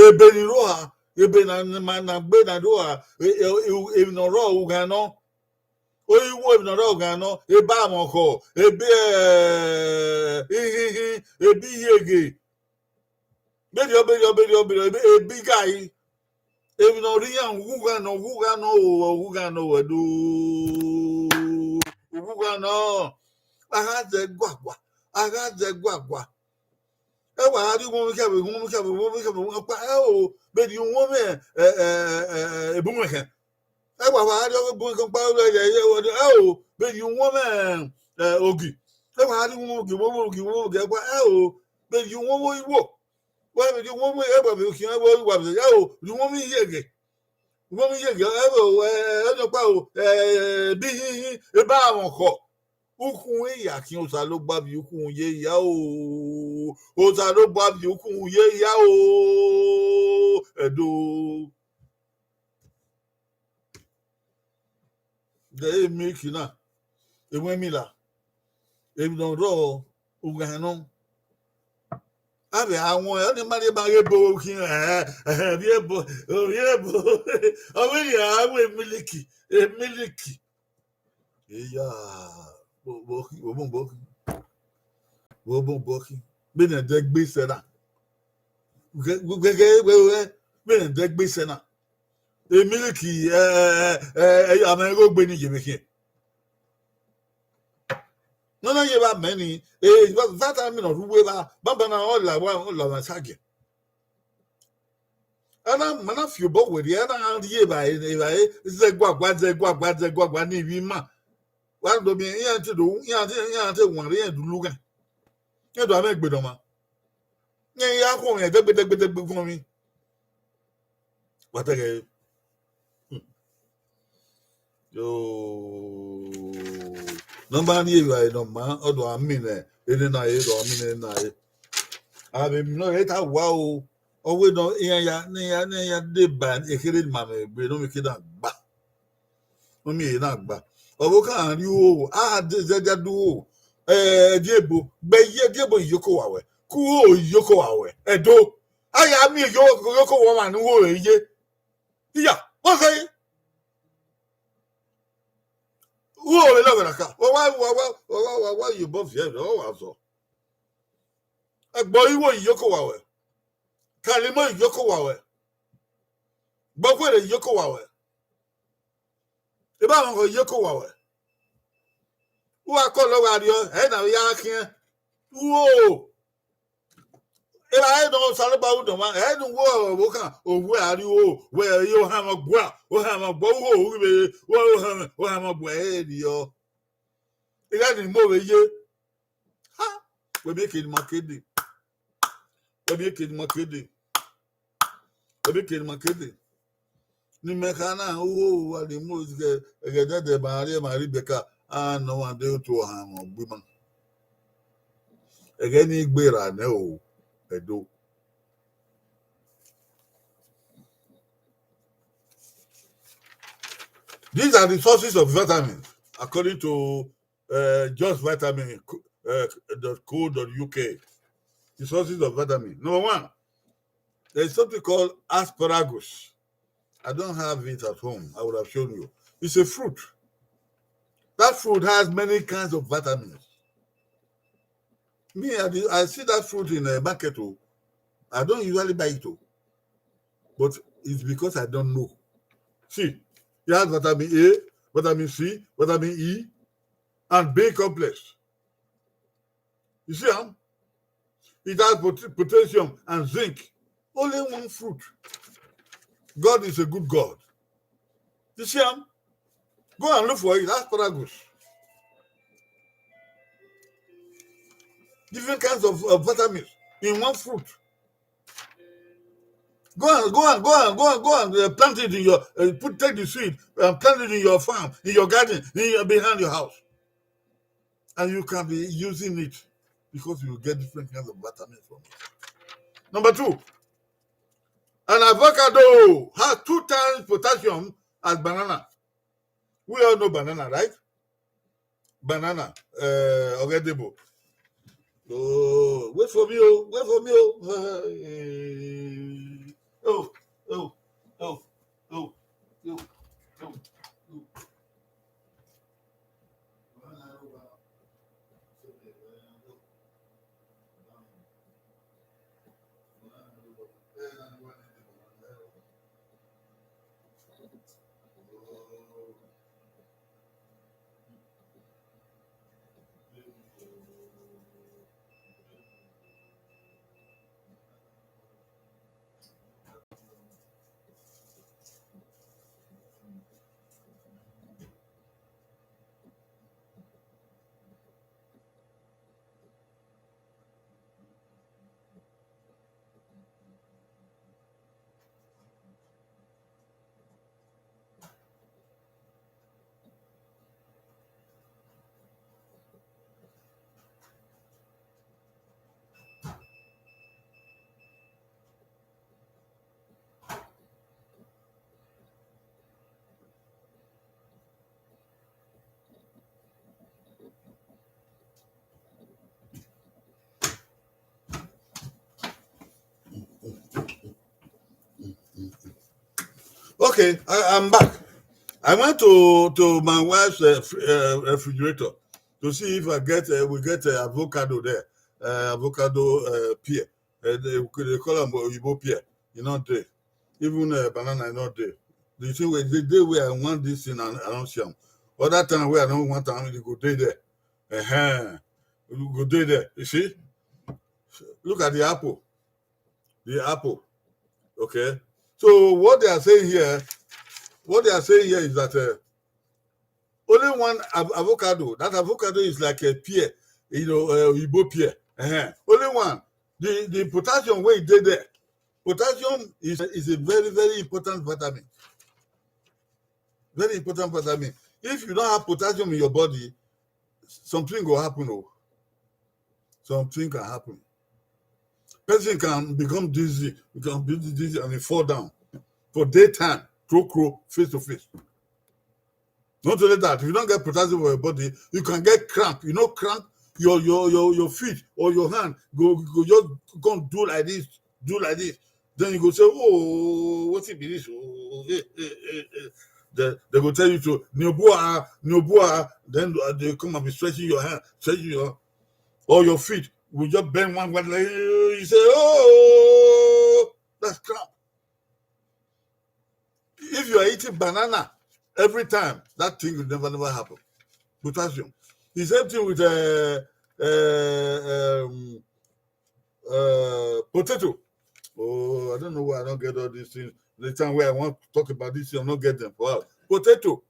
Ebe ni rrọọ ha, ebe na, ma na gbe na rrọọ ha, e, e, e, emwi ne ọ rrọọ ugha nọ. Oyiwo emwi ne ọ rrọọ ugha nọ, ebe amwọkhọ, ebe, eh, ihinhin, ebe iyeghe. Berriọ, berriọ, berriọ, berriọ, ebe, ebe igari. Emwi ne ọ rre iran, ughughan nọ, ughughan nọ, o, ughughan nọ, wẹ do. Ughughan nọ. A gha zẹ guagua, a gha zẹ guagua. Ẹ wa gha rrie uwọnmwi khian vbe uwọnmwi khian vbe uwọnmwi khian vbe uwọnmwi khian, vbe rrie uwọnmwi, ẹ, ẹ, ẹ, ẹ, ebumwẹkhan. Ẹ wa wa rrie ọghe ebumwẹkhan ọkpa, ẹ o, vbe rrie uwọnmwi, ẹ, ogi. Ẹ wa gha rrie uwọnmwi ogi, uwọnmwi ogi, uwọnmwi ogi, ẹ wa, ẹ o, vbe rrie uwọnmwi oyiwo. Wa vbe rrie uwọnmwi, ẹ wa vbe khian, ẹ wa vbe, ẹ o, rrie uwọnmwi iyeghe. Uwọnmwi iyeghe, ẹ o, ẹ, ẹ, ọnọkpa o, ẹ, ebe ihinhin, ebe amwọkhọ. Ukhunmwu ya khian, Osanobua vbe ukhunmwu ye hia o. Osanobua vbe ukhunmwu ye hia o. Ẹdo. De emiliki na, emwi emila, emwi ne ọ rrọọ, ugha nọ. Avbe a wọn, ọnii ma rhie ma ghe ebo khian, ẹ, ẹ, rhie ebo, rhie ebo. Ọ vbe rhie a ru emiliki, emiliki. Eya, vbe obọ khin, vbe obọ khin, vbe obọ khin. Vbene ẹdẹ gbe sẹ na. Gẹgẹ, vbene ẹdẹ gbe sẹ na. Emiliki, ẹ, ẹ, ẹ, ẹ, a ma ghe ogbe ni ye vbe khian. Ne ọ na ye vbe amẹ ni, eh, that time ne ọ rre uwu evba, banbanna ọ la wa, ọ la wa sagiẹn. A na, ma na fi obọ werriẹ, a na gha rrie evbare, evbare, zẹ guagua, zẹ guagua, zẹ guagua ni vbe ima. Wa do miẹn, iran te do, iran te, iran te wanrẹn, iran do lughan. Iran do amwẹ egbe ne ọmwa. Iran ya khuọnmwi, dẹgbe, dẹgbe, dẹgbe khuọnmwi. Wa tẹghẹ. Hmm. Yo. Ne ọ ma rrie evbare ne ọ maa, ọ do a miẹn nẹ, enena re, do a miẹn enena re. Avbe emwi nọ re ta wa o, ọ wẹ nọ, iran ya, ne iran, ne iran deba ekherhe ne ima mwẹ egbe, ne ọ miẹn ke na gba. Ne ọ miẹn ehe na gba. Ọvbokhan rrie uhoho, a gha de zẹdia do uhoho, eh, ẹdin ebo, gbe ye ẹdin ebo iyoko wa wẹ, ke uhoho iyoko wa wẹ, Ẹdo. A ya miẹn iyoko, iyoko wa ọmwa ne uhoho ye. Iya, vbọ kẹre? Uhoho vbe lọghọ na ka, wa wa, wa wa, wa wa, wa wa ye obọ viẹ vbe, ọ wa zọ. Ẹgbọ iwo iyoko wa wẹ. Kalimo iyoko wa wẹ. Gbọkhuẹrẹ iyoko wa wẹ. Eba mwẹ iyoko wa wẹ. Uwa kọlọ wa rriọ, ẹ na vbe ya khiẹn. Uhoho. Erha ẹre ne Osanobua ru nọ ọmwa, ẹ ne uwu ọvbokhan, owu a rrie uhoho, wẹ, ohanmwẹ ọgbua, ohanmwẹ ọgbua, uhoho ghi vbe, ohanmwẹ, ohanmwẹ ọgbua ẹre rriọ. Erha ni mu vbe ye. Ha! Wẹ miẹn eke ne ima ke dee. Wẹ miẹn eke ne ima ke dee. Wẹ miẹn eke ne ima ke dee. Ne imẹ kha na, uwu wa ni mu ẹghẹ ẹdẹdẹ ma rrie, ma rrie bekẹe, a nọ ọmwa de otu ọhanmwẹ ọgbima. Ẹghẹ ni gberra nẹ o, Ẹdo. These are the sources of vitamins, according to uh, just vitamin uh, dot co dot U K. The sources of vitamin. Number one, there's something called asparagus. I don't have it at home. I would have shown you. It's a fruit. That fruit has many kinds of vitamins. Me, I, did- I see that fruit in the market. Oh, I don't usually buy it. Oh, but it's because I don't know. See, it has vitamin A, vitamin C, vitamin E, and B complex. You see, huh? It has pot- potassium and zinc. Only one fruit. God is a good God. You see, huh? Go and look for it. Asparagus. Different kinds of uh, vitamins in one fruit. Go and go and go and go and go and uh, plant it in your uh, put take the seed and plant it in your farm, in your garden, in your, behind your house, and you can be using it because you get different kinds of vitamins from it. Number two, an avocado has two times potassium as banana. We all know banana, right? Banana, uh, Ogedebo. Oh, wait for me, oh, wait for me, oh. Uh, oh, oh, oh, oh, oh, oh. Okay, I, I'm back. I went to, to my wife's uh, fr- uh, refrigerator to see if I get uh, we get uh, avocado there, uh, avocado uh, pear. Uh, they, they call them Oyibo pear. You know, they even uh, banana, you know, they. The thing where the day where I want this thing, I, I don't see them. Other time where I don't want them, they go day there. Uh-huh. You go day there. You see? Look at the apple. The apple. Okay. So what they are saying here, what they are saying here is that uh, only one av- avocado. That avocado is like a pear, you know, uh, Igbo pear. Uh-huh. Only one. The the potassium where it dey there. Potassium is is a very very important vitamin. Very important vitamin. If you don't have potassium in your body, something will happen. Oh, something can happen. Person can become dizzy. You can be dizzy and you fall down for daytime. Crow crow, face to face. Not only that, if you don't get potassium for your body, you can get cramp. You know, cramp, your your your your feet or your hand go go just come do like this, do like this. Then you go say, "Oh, what it be this?" Oh, eh, eh, eh, eh. They, they go tell you to "Niobua, Niobua." Then uh, they come and be stretching your hand, stretching your or your feet. Will just bend one way. Like, you say, "Oh, that's cramp." If you are eating banana every time, that thing will never never happen. Potassium. The same thing with uh, uh, um, uh, potato. Oh, I don't know why I don't get all these things. The time where I want to talk about this thing, I don't get them for out. Potato,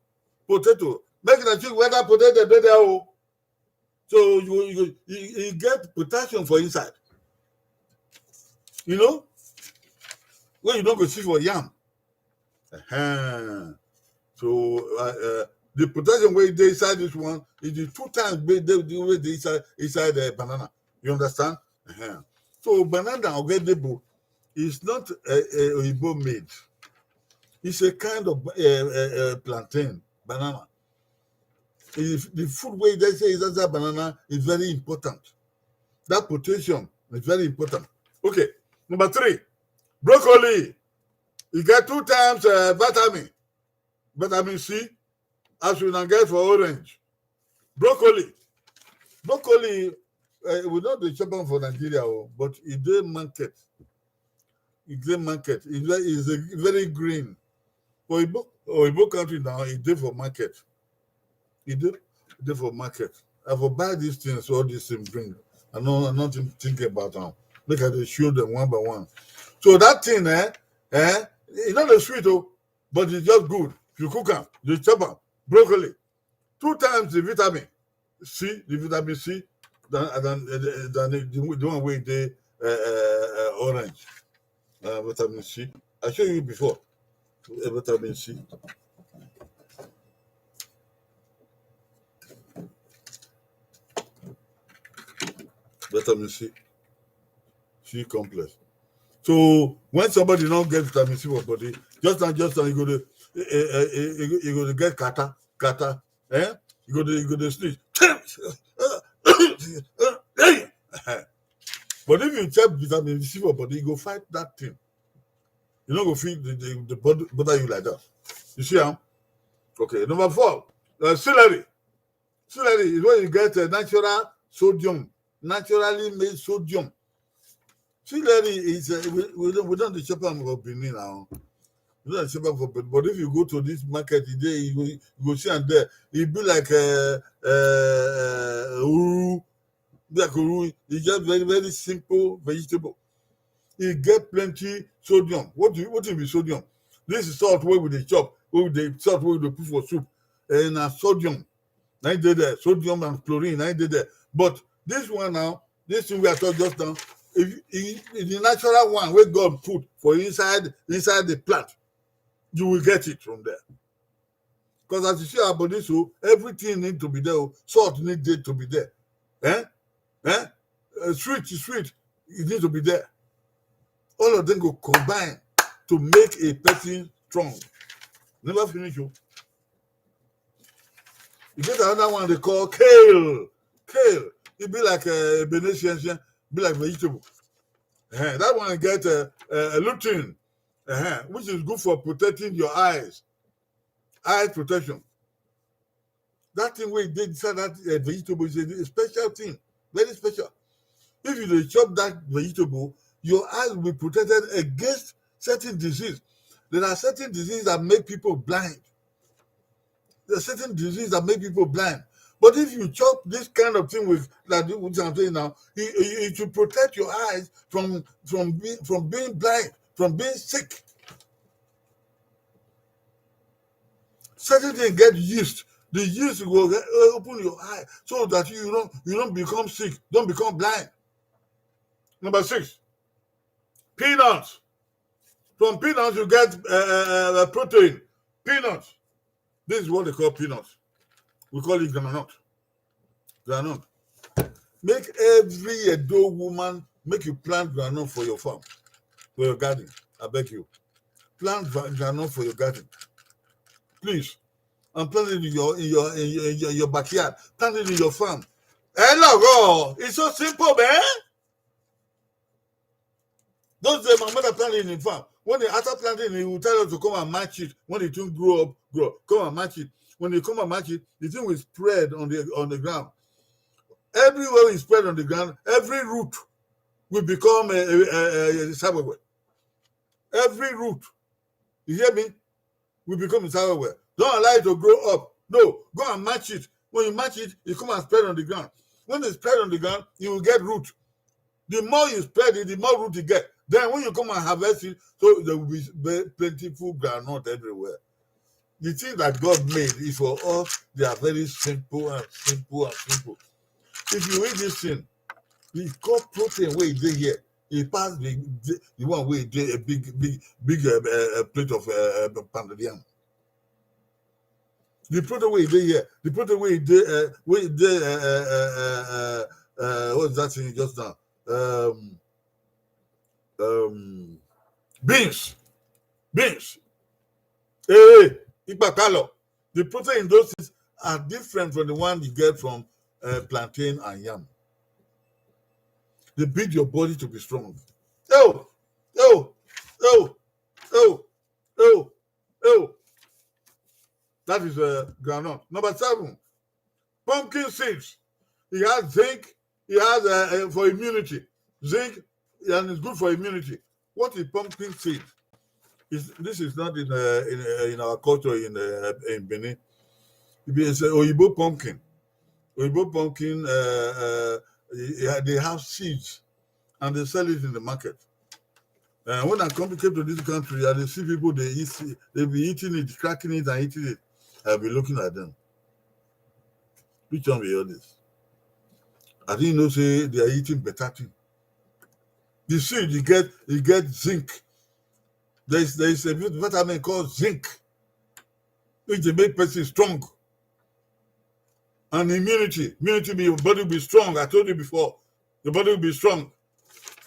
potato. Make the thing whether potato dey there. Oh, so you you you, you get potassium for inside. You know, when you don't go see for yam, Uh-huh. So uh, uh, the potassium wey dey inside this one is the two times wey dey wey dey inside inside the banana. You understand? Uh-huh. So banana ogedebo is not a, a oyibo made. It's a kind of uh, uh, uh, plantain banana. If the food wey dey say is inside banana is very important. That potassium is very important. Okay, number three, broccoli. E get two times uh, vitamin, vitamin C, as we now get for orange. Broccoli, broccoli, uh, we no dey chop am for Nigeria, oh, but e dey market. E dey market. E very, e very green. For Igbo, Igbo country now, e dey for market. E dey, e dey for market. I for buy these things, all these things bring. I no, I no think, think about am. Make I dey show them one by one. So that thing, eh, eh, e no dey sweet, oh, but e just good. If you cook am, you chop am, broccoli, two times the vitamin C, the vitamin C, than than than the, the, the one wey dey uh, uh, uh, orange. Uh, vitamin C. I show you before. Uh, vitamin C. Vitamin C. C complex. So when somebody don't get vitamin C for body, just now, just now, you go to, uh, uh, you go to get kata, kata, eh? You go to, you go to sleep. But if you take vitamin C for body, you go fight that thing. You no go feel the, the, the body bother you like that. You see, huh? Okay, number four, uh, celery. Celery is when you get a natural sodium, naturally made sodium. Celery is uh, we, we don't we don't dey chop am for Benin now. We don't dey chop am for Benin. But if you go to this market today, you go, you go see am there. E be like uh, uh, uru, be like uru. It's just very very simple vegetable. E get plenty sodium. What do you, what do you mean sodium? This is salt wey we dey chop, wey we dey salt wey we dey put for soup. And na sodium. Na e dey there. Sodium and chlorine, na e dey there. But this one now, this thing we are talking just now, if, if, if the natural one wey God put for inside inside the plant, you will get it from there. Because as you see our body so, everything need to be there. Oh. Salt need dey to be there. Eh? Eh? Uh, sweet, sweet, it need to be there. All of them go combine to make a person strong. Never finish, oh. You get another one they call kale. Kale. It be like a uh, Benin, be like vegetable. Uh, that one get a, uh, a lutein, uh, which is good for protecting your eyes. Eye protection. That thing wey dey inside that uh, vegetable is a, a special thing, very special. If you dey chop that vegetable, your eyes will be protected against certain disease. There are certain diseases that make people blind. There are certain diseases that make people blind. But if you chop this kind of thing with like which I'm saying now, it, it, it will protect your eyes from from being from being blind, from being sick. Certain things get yeast. The yeast will get, uh, open your eye so that you don't you don't become sick, don't become blind. Number six, peanuts. From peanuts you get uh, uh, uh, protein. Peanuts. This is what they call peanuts. We call it groundnut. Groundnut. Make every Edo woman make you plant groundnut for your farm, for your garden. I beg you, plant groundnut for your garden, please, and plant it in your in your in your, in your, your backyard. Plant it in your farm. Hello, it's so simple, man. Those days, my mother planted in the farm. When they after planting, he will tell us to come and match it. When the thing grow up, grow, come and match it. When they come and match it, the thing will spread on the on the ground. Everywhere we spread on the ground, every root will become a, a, a, a, a sabagwe. Every root, you hear me? Will become a sabagwe. Don't allow it to grow up. No, go and match it. When you match it, it come and spread on the ground. When it spread on the ground, you will get root. The more you spread it, the more root you get. Then when you come and harvest it, so there will be plentiful groundnut everywhere. The things that God made is for us. They are very simple and simple and simple. If you eat this thing, the core protein wey dey here, e pass the, the, the one wey dey a big, big, big uh, uh, plate of uh, uh, pounded yam. The protein wey dey here, the protein wey dey, uh, wey dey, uh, uh, uh, uh, uh, what is that thing just now? Um, um, beans, beans. Hey, ipakalo. The protein in those things are different from the one you get from uh, plantain and yam. They build your body to be strong. Oh, oh, oh, oh, oh, oh. That is uh, groundnut. Number seven, pumpkin seeds. It has zinc. It has uh, uh, for immunity. Zinc, and it's good for immunity. What is pumpkin seed? Is this is not in uh, in uh, in our culture in uh, in Benin. It is uh, oyibo pumpkin. Oyibo pumpkin. Uh, uh, they have seeds, and they sell it in the market. And when I come came to this country, I dey see people they eat, they be eating it, cracking it, and eating it. I be looking at them. Which one be all this? I didn't know say they are eating better thing. The seed you get, you get zinc. There is there is a vitamin called zinc, which dey make person strong. And immunity, immunity be your body will be strong. I told you before, your body will be strong.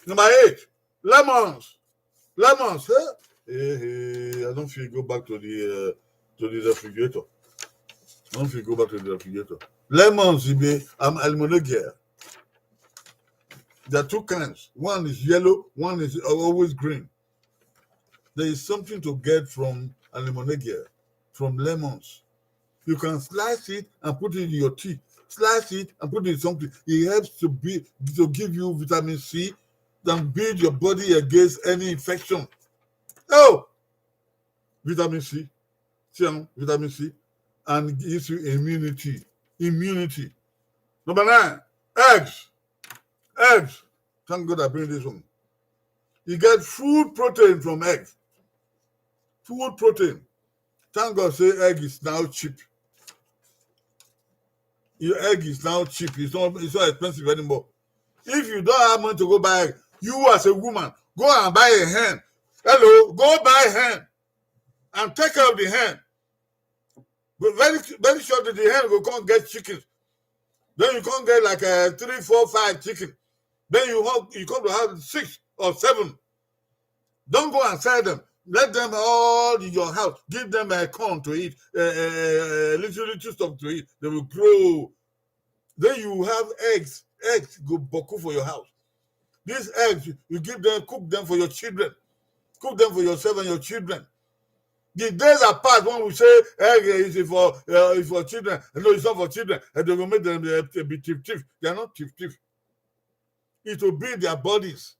Number eight, lemons. Lemons, eh? Hey, hey, I don't feel go back to the uh, to the refrigerator. I don't feel go back to the refrigerator. Lemons, you be I'm Alimonogia. There are two kinds. One is yellow, one is always green. There is something to get from Alimonogia, from lemons. You can slice it and put it in your tea. Slice it and put it in something. It helps to be to give you vitamin C, then build your body against any infection. Oh, vitamin C, see am, vitamin C, and gives you immunity. Immunity. Number nine, eggs. Eggs. Thank God I bring this one. You get food protein from eggs. Food protein. Thank God say egg is now cheap. Your egg is now cheap. It's not it's not expensive anymore. If you don't have money to go buy egg, you as a woman, go and buy a hen. Hello, go buy a hen and take care of the hen. But very very shortly the hen will come get chickens. Then you come get like a three, four, five chicken. Then you have, you come to have six or seven. Don't go and sell them. Let them all in your house. Give them a corn to eat, a, a, a little little stuff to eat. They will grow. Then you have eggs. Eggs go boku for your house. These eggs, you give them, cook them for your children. Cook them for yourself and your children. The days are past when we say egg is for uh, is for children. No, it's not for children. And they will make them uh, be thief thief. They are not thief thief. It will build their bodies.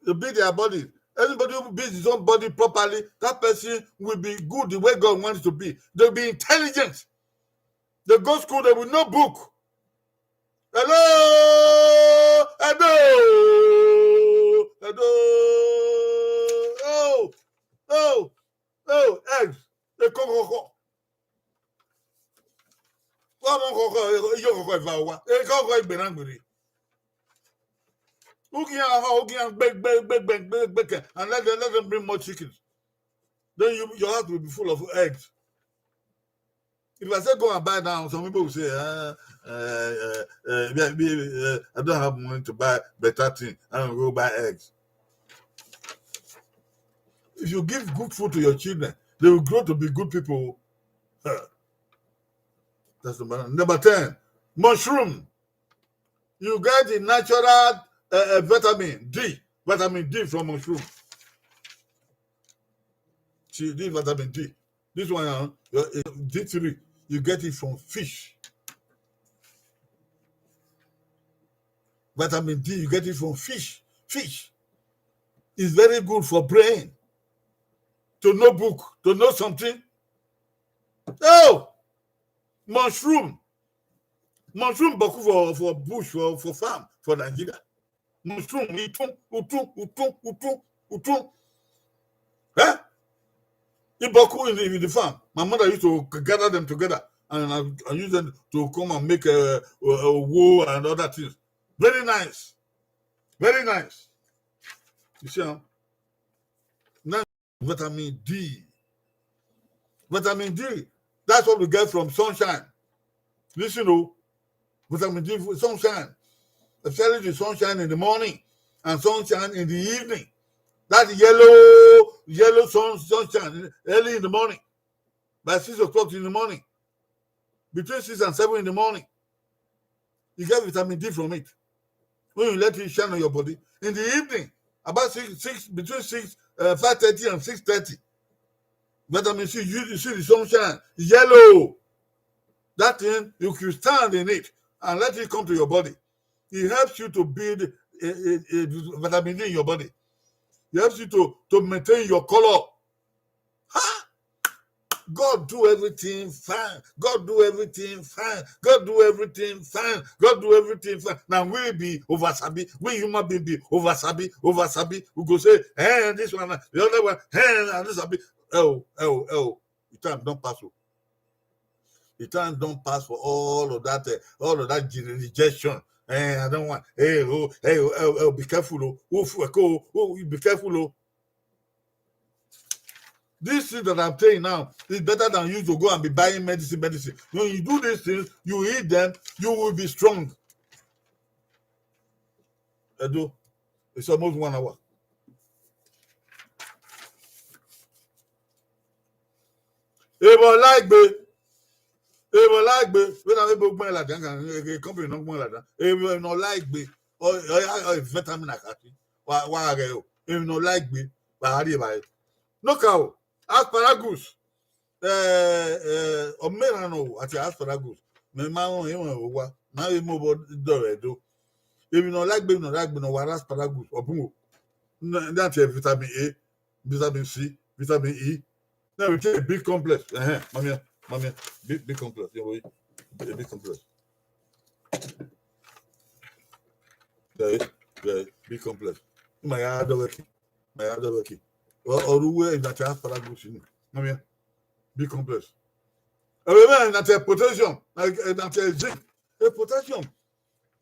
It will build their bodies. Anybody who builds his own body properly, that person will be good the way God wants to be. They'll be intelligent. They go school, they will know book. Hello, hello, hello. Oh, oh, oh, eggs. They come, come, come. Wọ́n mú kọ̀ọ̀kan, yóò kọ̀ọ̀kan ìfà wa. Ẹ kọ̀ọ̀kan ìgbẹ́ náà gbèrè. Who can have, who can beg, beg, beg, beg, beg, beg, and let them, let them bring more chickens. Then you, your house will be full of eggs. If I say go and buy now, some people will say, uh, uh, uh, uh, me, me, uh, I don't have money to buy better thing. I'm gonna go buy eggs. If you give good food to your children, they will grow to be good people. Huh. That's number nine. Number ten, mushroom. You get the natural uh, uh, vitamin D, vitamin D from mushroom. See, this vitamin D. This one, uh, uh, D three, you get it from fish. Vitamin D, you get it from fish. Fish is very good for brain. To know book, to know something. Oh, mushroom. Mushroom boku for, for bush, for, for farm, for Nigeria. Mushroom, utun, utun, utun, utun, utun. Eh? Iboku in the, in the farm. My mother used to gather them together and I, I use them to come and make a, a, a wool and other things. Very nice. Very nice. You see, huh? Now, vitamin D. Vitamin D, that's what we get from sunshine. Listen, oh, vitamin D, sunshine. Especially the sunshine in the morning and sunshine in the evening. That yellow, yellow sun, sunshine early in the morning, by six o'clock in the morning, between six and seven in the morning. You get vitamin D from it. When you let it shine on your body. In the evening, about six, six, between six, uh, five thirty and six thirty, vitamin C, you, you see the sunshine, yellow. That thing, you can stand in it and let it come to your body. It helps you to build a, a, a vitamin D in your body. It helps you to, to maintain your color. Huh? God do everything fine. God do everything fine. God do everything fine. God do everything fine. Now we be over sabi. We human being be over sabi, over sabi. We go say, "Hey, this one, the other one, hey, and this sabi." Oh, oh, oh. The time don't pass. Oh. The time don't pass for all of that, uh, all of that rejection. Eh, I don't want. Hey, oh, hey, oh, oh, oh, be careful, oh. Oh, oh, oh, be careful, oh. This thing that I'm saying now is better than you to go and be buying medicine, medicine. When you do these things, you eat them, you will be strong. Edo, it's almost one hour. Ebo Laigbe, Ebo Laigbe, when I be gbọn ladian, company no gbọn ladian. Ebo no Laigbe, or, or, or vitamin akati. Wa, wa ghe o. Ebo no Laigbe, ba hari ba. No ka o. Asparagus. Eh, eh, ọ mẹ na nọ ati asparagus. Mẹ ma rẹn emwa vbe owa, ma vbe mu obọ dọrọ Ẹdo. Emwi ne ọ la egbe, emwi ne ọ la egbe ne ọ wa rre asparagus, ọ bun o. Na tie vitamin A, vitamin C, vitamin E. Na vbe tie B complex. Ẹhẹn, mamia, mamia, B, B complex. Yo, B complex. Yeah, yeah, B complex. Ma ya do work. Ma ya do work. Ọ, ọ ru wẹ na tie asparagus ni. Mamia, B complex. Ẹ vbe na tie potassium, na, na tie zinc. E potassium.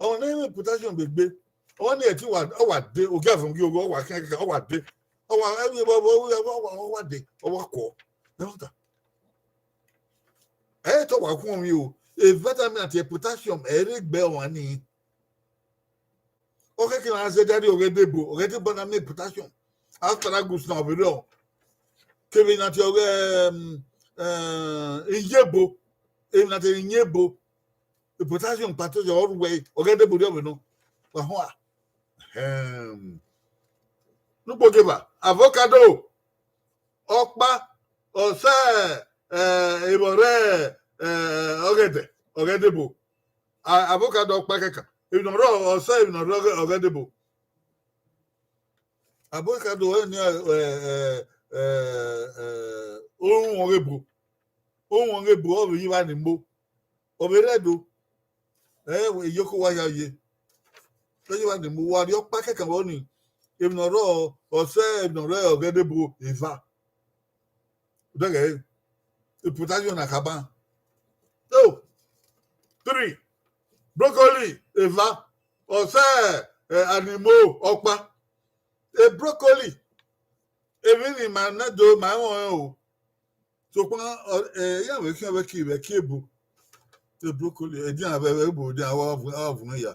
Ọ ne emwi potassium gbe gbe. Ọ ni ẹ ti wa, ọ wa de, ogia vun gi ogho, ọ wa kẹn kẹkẹ, ọ wa de. Ọ wa, ẹ vbe, ọ wa, ọ wa, ọ wa de, ọ wa kọ. Ẹ wa ta. Ẹ te wa khuọnmwi o. E vitamin na tie potassium, ẹ rre gbe ọmwa ni. Ọ khẹke na zẹ dia rri ọghe debo, ọghe debo na miẹn potassium. Asparagus na vbe rrọọ. Kevbe na tie ọghe, em, eh, iyebo, emwi na tie iyebo. Potassium, potassium, ọ rre uwẹ, ọghe debo rriọ vbe nọ. Wa họn a. Ehem. Nukpogeba, avocado, ọkpa, ọ sẹ, eh, emwi rẹ, eh, ọgẹdẹ, ọghe debo. A-, avocado ọkpa kẹkan. Emwi ne ọ rrọọ, ọ sẹ emwi ne ọ rrọọ ọghe, ọghe debo. Avocado ọre ni, eh, eh, eh, eh, orhunmwu ọghe ebo. Orhunmwu ọghe ebo, ọ vbe ye evba ni mo. Ọ vbe rre Ẹdo. Ẹ, iyoko wa ya ye. Ọ ye evba ni mo, wa rhie ọkpa kẹkan vbọ ni. Emwi ne ọ rrọọ, ọ sẹ emwi ne ọ rrọọ ọghe debo eva. Dẹghẹ, e potassium na khama. So, three, broccoli, eva, ọ sẹ, eh, animo, ọkpa. E broccoli, emwi ni ma nẹ do, ma rẹn o. Sokpan, ọ, eh, iran vbe khian vbe ki, vbe ki ebo. E broccoli, edian vbe, vbe ebo, edian wa vu, wa vu ya.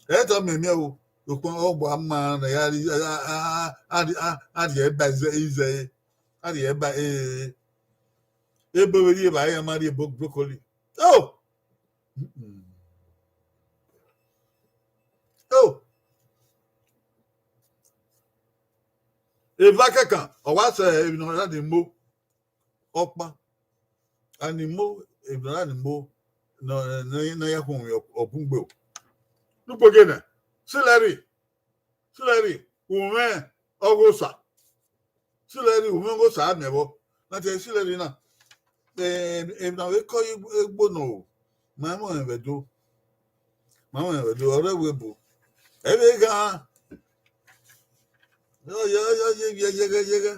Ẹ tọ miẹn miẹn o, sokpan ọ gba ma ne ya ri, a, a, a, a, a, a rhie ba izẹ, izẹ, a rhie ba, eh, ebo vbe rri evbare, iran ma rhie ebo broccoli. Oh! Mm-mm. Oh! Eva kẹkan, ọ wa sẹ emwi ne ọ ra ni mo, ọkpa. Animo, emwi ne ọ ra ni mo, ne, ne, ne ya khuọnmwi ọ, ọ bun gbe o. Nukpogena, celery, celery, umwẹ ọghe Osa. Celery, umwẹ ọghe Osa miẹn vbọ. Na tie celery na. Eh, emwi na vbe kọ egbo nọ o. Ma mu ẹn vbe do. Ma mu ẹn vbe do, ọ rre ẹvbo ebo. Ẹ vbe gha. Ọ ye, ọ ye, ọ ye, ye, yeghẹ, yeghẹ.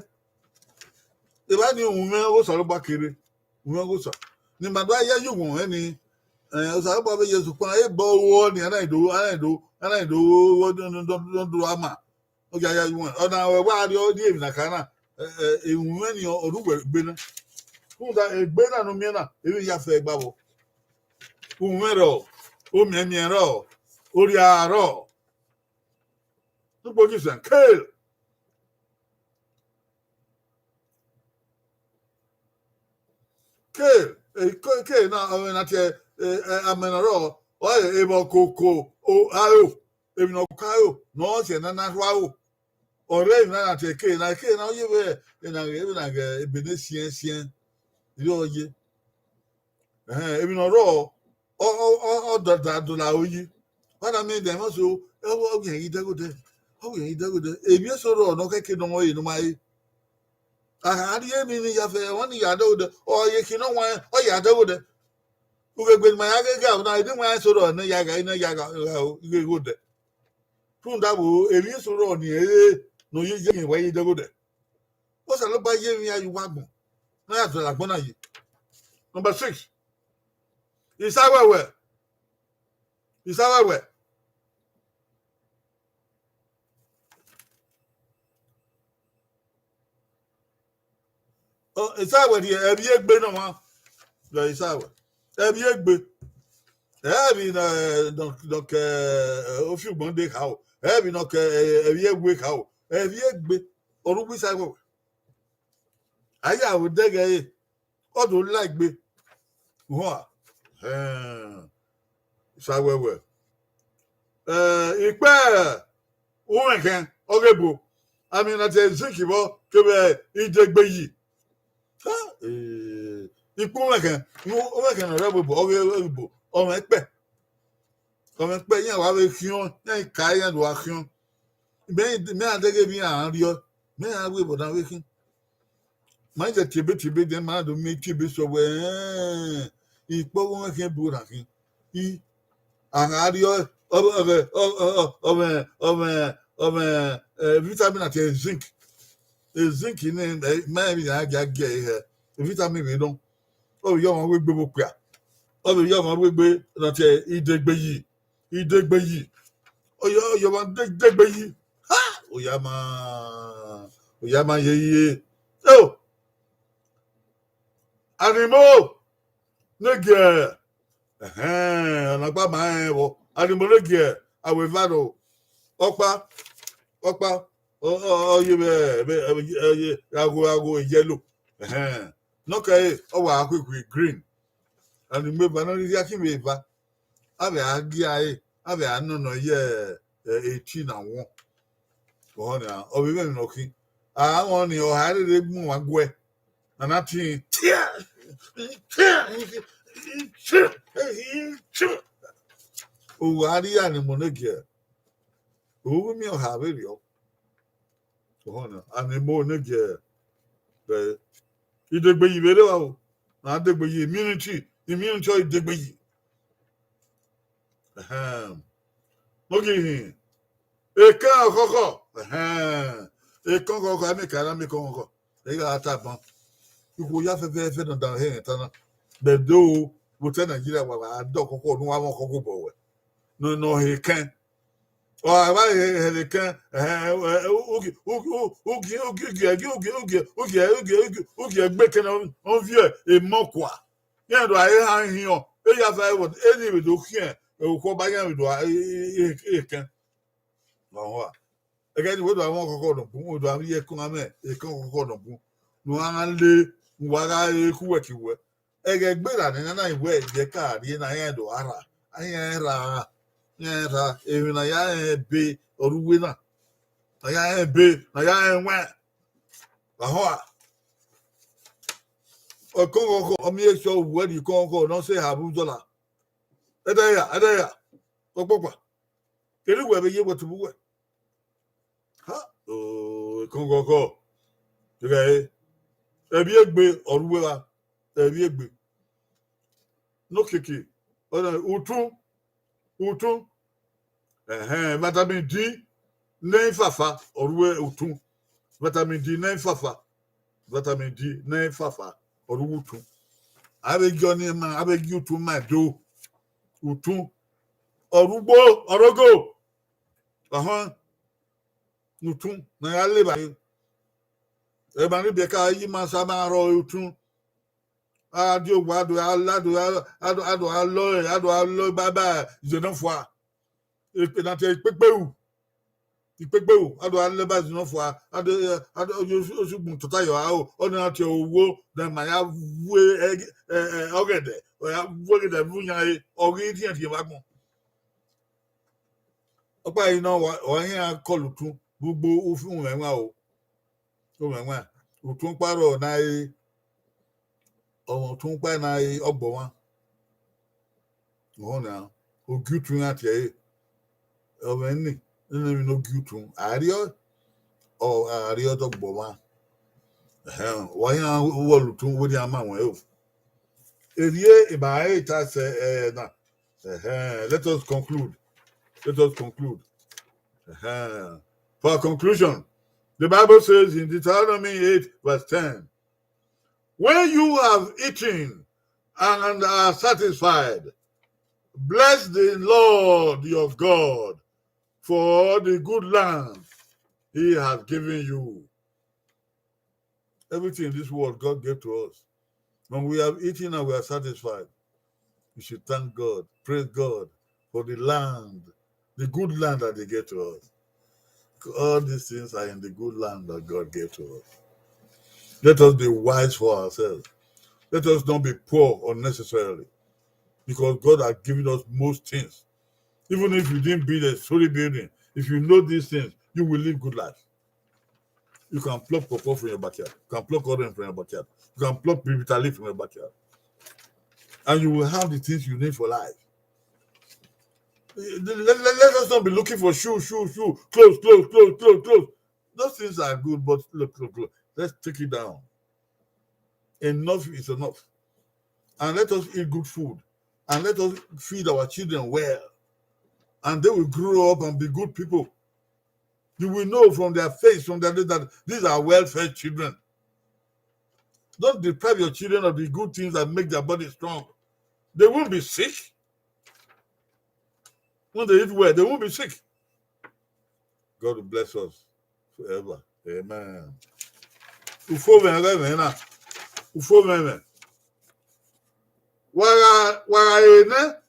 Evba ni umwẹ ọghe Osanobua kere. Umwẹ ọghe Osa. Ne ima do ya ye uwọnmwẹ ni, Osanobua vbe ye sokpan, ebọ ruọ ni, a na do, a na do, a na do, do ama. Ọ ya ya yu wẹn, ọ na wẹ wa rrie emwi na ka na, ewunmwẹ ni ọ rre uwẹ egbe na. Rhunmwuda egbe na ne u miẹn na, emwi ya fẹ gba vbọ. Umwẹ rọ, omiẹnmiẹn rọ, orria rọ. Ukpo Gibson, Kale. Kale, Kale na, ọ na tie amẹ na rọ, ọ re evbọ koko aro, emwi ne ọ ka aro ne ọ sẹ ne a na rhua aro. Ọ rre emwi na na tie Kale na, Kale na ọ ye vbe ena ghe, vbe ena ghe ebe ne siẹn siẹn, rhie ọ ye. Emwi ne ọ rrọọ, ọ da do la aro yi. Wẹ na miẹn dẹ, emọ so, ọ ghi dẹghodẹ, ọ ghi dẹghodẹ. Emwi eso rrọọ ne ọ khẹke ne ọ re ne ọ ma re. A gha rhie emwi ni ya fẹ, ọmwa ni ya dẹghodẹ, ọ ye khin ne ọ wan, ọ ya dẹghodẹ. Ughegbe ne ima ya ghee ghee na, ede wan eso rrọọ ne ya gha, ne ya gha, gha, ghe ghodẹ. Rhunmwuda vbo, emwi eso rrọọ ni ẹ re ne ọ ye ye emwi wa ye dẹghodẹ. Osanobua ye emwi ya ye uwu agbọn, ne a ya dọlọ agbọn na yi. Number six, Isawẹwẹ. Isawẹwẹ. Isawẹ rhie ẹvbiegbe nọ ọmwa. Isawẹ, ẹvbiegbe. Ẹ i vbi nọ ke ofiugbọn de kharo, ẹ i vbi nọ ke ẹvbiẹwe kharo, ẹvbiegbe ọre uwu Isawẹwẹ. A ya vbe odẹ ẹghẹ ẹre, ọ do la egbe. Uhunmwu, Isawẹwẹ. Ikpẹ Umwẹkhẹn ọghe ebo, amẹ na tie zinc vbọ kevbe idegbe yi. Ikpẹ Umwẹkhẹn, Umwẹkhẹn ne ọ rre ẹvbo ebo, ọghe ebo, ọ mwẹ ikpẹ. Ọ mwẹ ikpẹ, iran wa vbe khiọn, iran ka iran do gha khiọn. Mẹ, mẹ a dẹghe emwi iran rriọ, mẹ iran ru ebo na vbe khin. Ma zẹ tiebe tiebe dẹn, ma do miẹn tiebe sẹ wẹ, ikpẹ Umwẹkhẹn ebo na khin. I, a gha rriọ, ọ mwẹ, ọ mwẹ, ọ mwẹ, ọ mwẹ vitamin na tie zinc. Zinc ne ma emwi na gia gie ẹre hẹ, vitamin vbe nọ. Ọ vbe ye ọmwa ru egbe vbe okpia, ọ vbe ye ọmwa ru egbe na tie idegbe yi, idegbe yi. Ọ ye, ọ ye ọmwa de idegbe yi. Ha! Oyama, oyama ye ye. O, Arimo ne gie, ẹhẹn, ọna gba ma rẹn vbọ. Arimo ne gie, a wẹ eva rọ. Ọkpa, ọkpa, ọ ye vbe, vbe, vbe, agho, agho yellow. Ẹhẹn. Nọkẹre, ọ wa khuikhui green. Arimo eva ne ọ rhirhi akhin vbe eva. A vbe a gia ẹre, a vhe a nọ nọ ye, eti na wọn. Ọhọ nia, ọ vbe mwẹ emwi ne ọ khin. A wọn ni, ọ ha rherhe gbẹn uwa guẹ. A na tin, uwa rhie Arimo ne gie. Ovbi miẹn ọha vberriọ. Ọhọ nia, Arimo ne gie. Idegbe yi vbe rre evba o. Na degbe yi, immunity, immunity ọ idegbe yi. Ẹhẹn. Ne ọ ghi hin, ekẹn ọkhọkhọ, ẹhẹn, ekẹn ọkhọkhọ, a miẹn ka na miẹn ekẹn ọkhọkhọ, ẹ i gha ta ban. Ikhuo ya fẹfẹfẹ ne ọ da hẹ ta na, bẹdẹ o, vbe otọ Nigeria wa, wa da ọkhọkhọ ne uwa mwẹ ọkhọkhọ obọ ruẹ, ne ọ he ekẹn. Ọ gha vba hẹlẹ ekẹn, ẹhẹn, ugie, ugie, ugie, ugie, ugie, ugie, ugie, ugie, ugie, ugie, ugie, egbe ekẹn ne ọ viọ emọ kua. Iran do a re ehan hiọn, eya fa ẹvbo, eni vbe do khian, okhuo ọba iran vbe do a, e, e, e, ekẹn. Wa hua. Ẹghẹ ni wẹ do a mwẹ ọkhọkhọ nọ bun, wẹ do a ye ekẹn amẹ, ekẹn ọkhọkhọ nọ bun. Ne uwa gha le, ne uwa gha re khu wẹ ke wẹ. Ẹghẹ gberra ne nana wẹ, ivbi ẹka rrie na, iran do a rha, iran ra, iran ra, emwi ne a ya rẹn be ọre uwe na, ne a ya rẹn be, ne a ya rẹn wẹn. Wa hua. Ọkọghọghọ, ọ miẹn sẹ uwẹ rhie ọkọghọghọ ne ọ sẹ eha vbe udọla. Ẹdẹ ya, ẹdẹ ya, ọkpọkpa. Kere uwẹ vbe ye wẹ tobọ uwẹ. Ha, o, ọkọghọghọ. Ighẹ, ẹvbiegbe ọre uwẹ ra, ẹvbiegbe. Nokeke, ọ na, utun, utun. Ẹhẹn, vitamin D ne ẹ i fafa, ọre uwẹ utun. Vitamin D ne ẹ i fafa. Vitamin D ne ẹ i fafa, ọre uwẹ utun. A vbe gie ọnii ma, a vbe gie utun ma do. utun, ọrugbo, ọrogo, ọhọn, utun ne a ya le evbare. Emwa ni biẹ ka yi ima sa ma rrọọ utun. A die owa, a do a la, a do a, a do, a do a lọ, a do a lọ baba, iye nọ fua. Ekpe na tie ikpegberu. Ikpegberu, a do a lẹ ba iye nọ fua, a do, a do, osugbun tota yọ aro, ọ na tie owo, ne ma ya vwe, ẹ, ẹ, ẹ, ọghẹdẹ, ọ ya vwe ọghẹdẹ vbe uyan re, ọ ghi rhiẹnrhiẹn vbe agbọn. Ọkpa yi nọ, wa, wa yan kọlu utun, gbogbo ufi umwẹ mwa o. Umwẹ mwa, utun ọkpa rrọọ na re, ọmwa utun ọkpa na re ọgbọ mwa. Ọhọn na, ogiutun iran tie ẹre. Ọ mwẹ ni, nene emwi ne ogiutun, a riọ, ọ, a riọ dọgbọ mwa. Ẹhẹn, wa yan wọlutun, wẹ ne a ma wọn o. Erriẹ eba ẹre ta sẹ, ẹ, na. Ẹhẹn, let us conclude. Let us conclude. Ẹhẹn. For conclusion, the Bible says in Deuteronomy eight verse ten, "When you have eaten and are satisfied, bless the Lord your God for the good land he has given you." Everything in this world God gave to us. When we have eaten and we are satisfied, we should thank God, praise God for the land, the good land that they gave to us. All these things are in the good land that God gave to us. Let us be wise for ourselves. Let us not be poor unnecessarily, because God has given us most things. Even if you didn't build a story building, if you know these things, you will live good life. You can pluck pawpaw from your backyard. You can pluck orange from your backyard. You can pluck bitter leaf from your backyard. And you will have the things you need for life. Let, let, let us not be looking for shoe, shoe, shoe, clothes, clothes, clothes, clothes, clothes. Those things are good, but look, look, look. Let's take it down. Enough is enough. And let us eat good food. And let us feed our children well. And they will grow up and be good people. You will know from their face, from their, that these are well-fed children. Don't deprive your children of the good things that make their body strong. They won't be sick. When they eat well, they won't be sick. God will bless us forever. Amen. Ufomwẹ ọghe mwẹ na. Ufomwẹ mwẹ. Wa gha, wa gha re nẹ,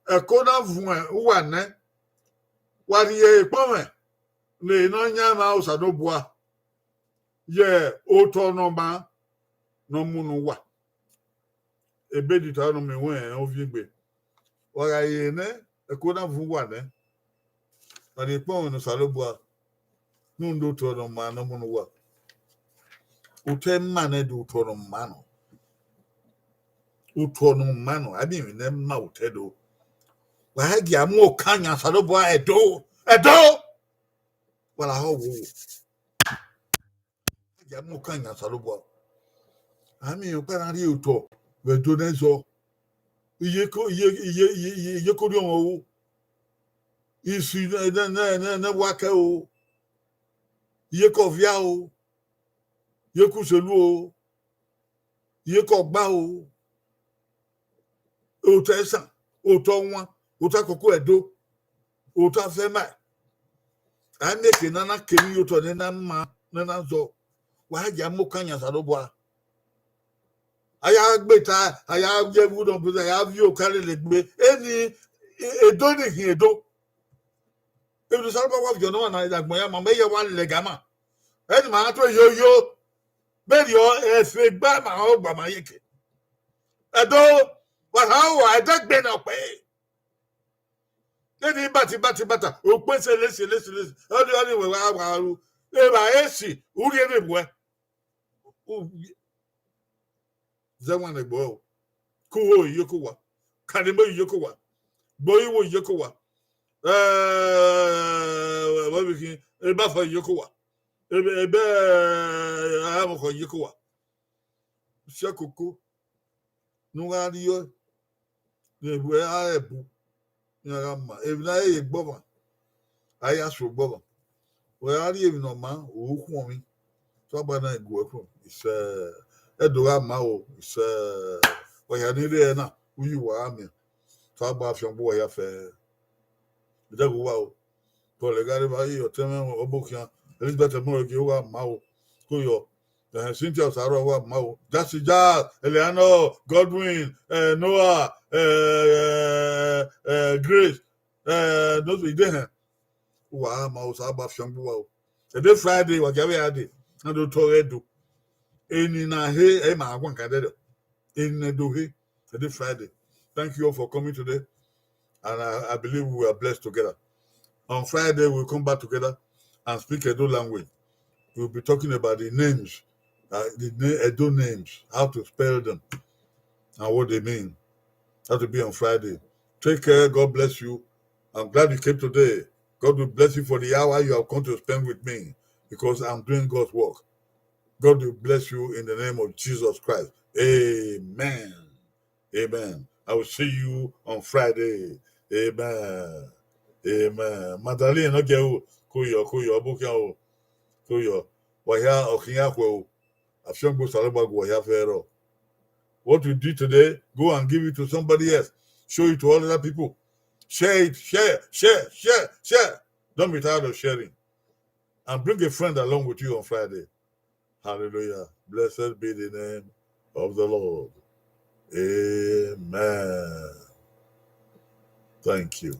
ẹko na vuọn uwa nẹ. Wa rhie ekpọnmwẹ ne ne ọ yan emwa Osanobua, ye otọ ne ọ maa ne ọ mu ne uwa. Ebe Deuteronomy wẹn ovbiegbe. Wa gha re nẹ, ẹko na vuọn uwa nẹ. Wa rhie ekpọnmwẹ ne Osanobua, rhunmwuda otọ ne ọ maa ne ọ mu ne uwa. Otọ ima nẹ do otọ ne ọ maa nọ. Otọ ne ọ maa nọ, a miẹn emwi ne ma otọ do. Wa gha gie a mu okan yan Osanobua ẹdo, ẹdo. Wa la họ wo. A gie a mu okan yan Osanobua. A miẹn ọkpa na rhie otọ vbe ẹdo ne ẹzọ. Iyeke, iye, iye, iye, iye, iyeke orhiọnmwẹ o. Isi ne, ne, ne, ne, ne wa kẹ o. Iyeke ọvia o. Iyeke uselu o. Iyeke ọgba o. Otọ ẹsan, otọ ọwan, otọ akoko ẹdo, otọ afẹma. A miẹn eke ne a na kere iye otọ ne na ma, ne na zọ. Wa gha gie a mu okan yan Osanobua. A ya gbe ta, a ya gie ẹvbo nọ, a ya viọ oka lele egbe. Eni, e-, ẹdo ni khin ẹdo. Emwi ne Osanobua wa viọ ne ọmwa na agbọn ya ma, mẹ ya wa lẹga ma. Ẹni ma na to yo yo. Vberriọ ẹfe gba ma ọ gba ma yeke. Ẹdo, wa ha wa ẹdẹ gbe na ọkpẹ. Eni bati, bati, bata, okpese lesi, lesi, lesi. Ọni, ọni wẹ wa, wa ru. Evba esi, u rhie vbe wẹ. U, zẹ wan ne gbo. Ku ho iyeke uwa. Kanimo iyeke uwa. Gbo iwo iyeke uwa. Eh, vbọ vbe khin, ebafo iyeke uwa. Ebe, ebe, eh, aramwekọ iyeke uwa. Usiẹkoko ne u gha rriọ, ne erhuẹ a rẹ bu, iran gha ma. Emwi ne a rere egbe ọmwa, a ya so egbe ọmwa. Wẹ gha rrie emwi ne ọ maa, u khuọnmwi. Te ọ gba na gu ẹre khuọn, isẹ, ẹdẹ gha ma o, isẹ, ọ hia ni rre ẹre na, u ye uwa gha miẹn. Te Osanobua fian gbe uwa hia fẹẹrẹ. Ẹdẹghe uwa o. Paul Egareva, ọtẹn mwẹ Ọbokhian, Elizabeth Ẹmọrege, uwa ma o. Koyọ. Ẹhẹn, Cynthia Osaro, uwa ma o. Jasi Jazz, Eleanor, Godwin, eh, Noah, eh, eh, Grace, eh, those we dey here. Uwa ma o, Osanobua fian gbe uwa o. Ẹdẹ Friday, wa gia vbe a dee, na do tọ ọghẹ do. Eni na he, ẹ ma guan kan dẹdẹ. Eni ne do he, ẹdẹ Friday. Thank you all for coming today. And I, I believe we are blessed together. On Friday, we'll come back together and speak Edo language. We'll be talking about the names, uh, the na-, Edo names, how to spell them, and what they mean. That will be on Friday. Take care. God bless you. I'm glad you came today. God will bless you for the hour you have come to spend with me, because I'm doing God's work. God will bless you in the name of Jesus Christ. Amen. Amen. I will see you on Friday. Amen. Amen. Magdalene, okay, o, koyọ, koyọ, Ọbokhian o, koyọ. Wa hia, ọ khian khuẹ o. Afiangbe Osanobua gu uwa hia fẹẹrẹ. What you do today, go and give it to somebody else. Show it to all other people. Share it, share, share, share, share. Don't be tired of sharing. And bring a friend along with you on Friday. Hallelujah. Blessed be the name of the Lord. Amen. Thank you.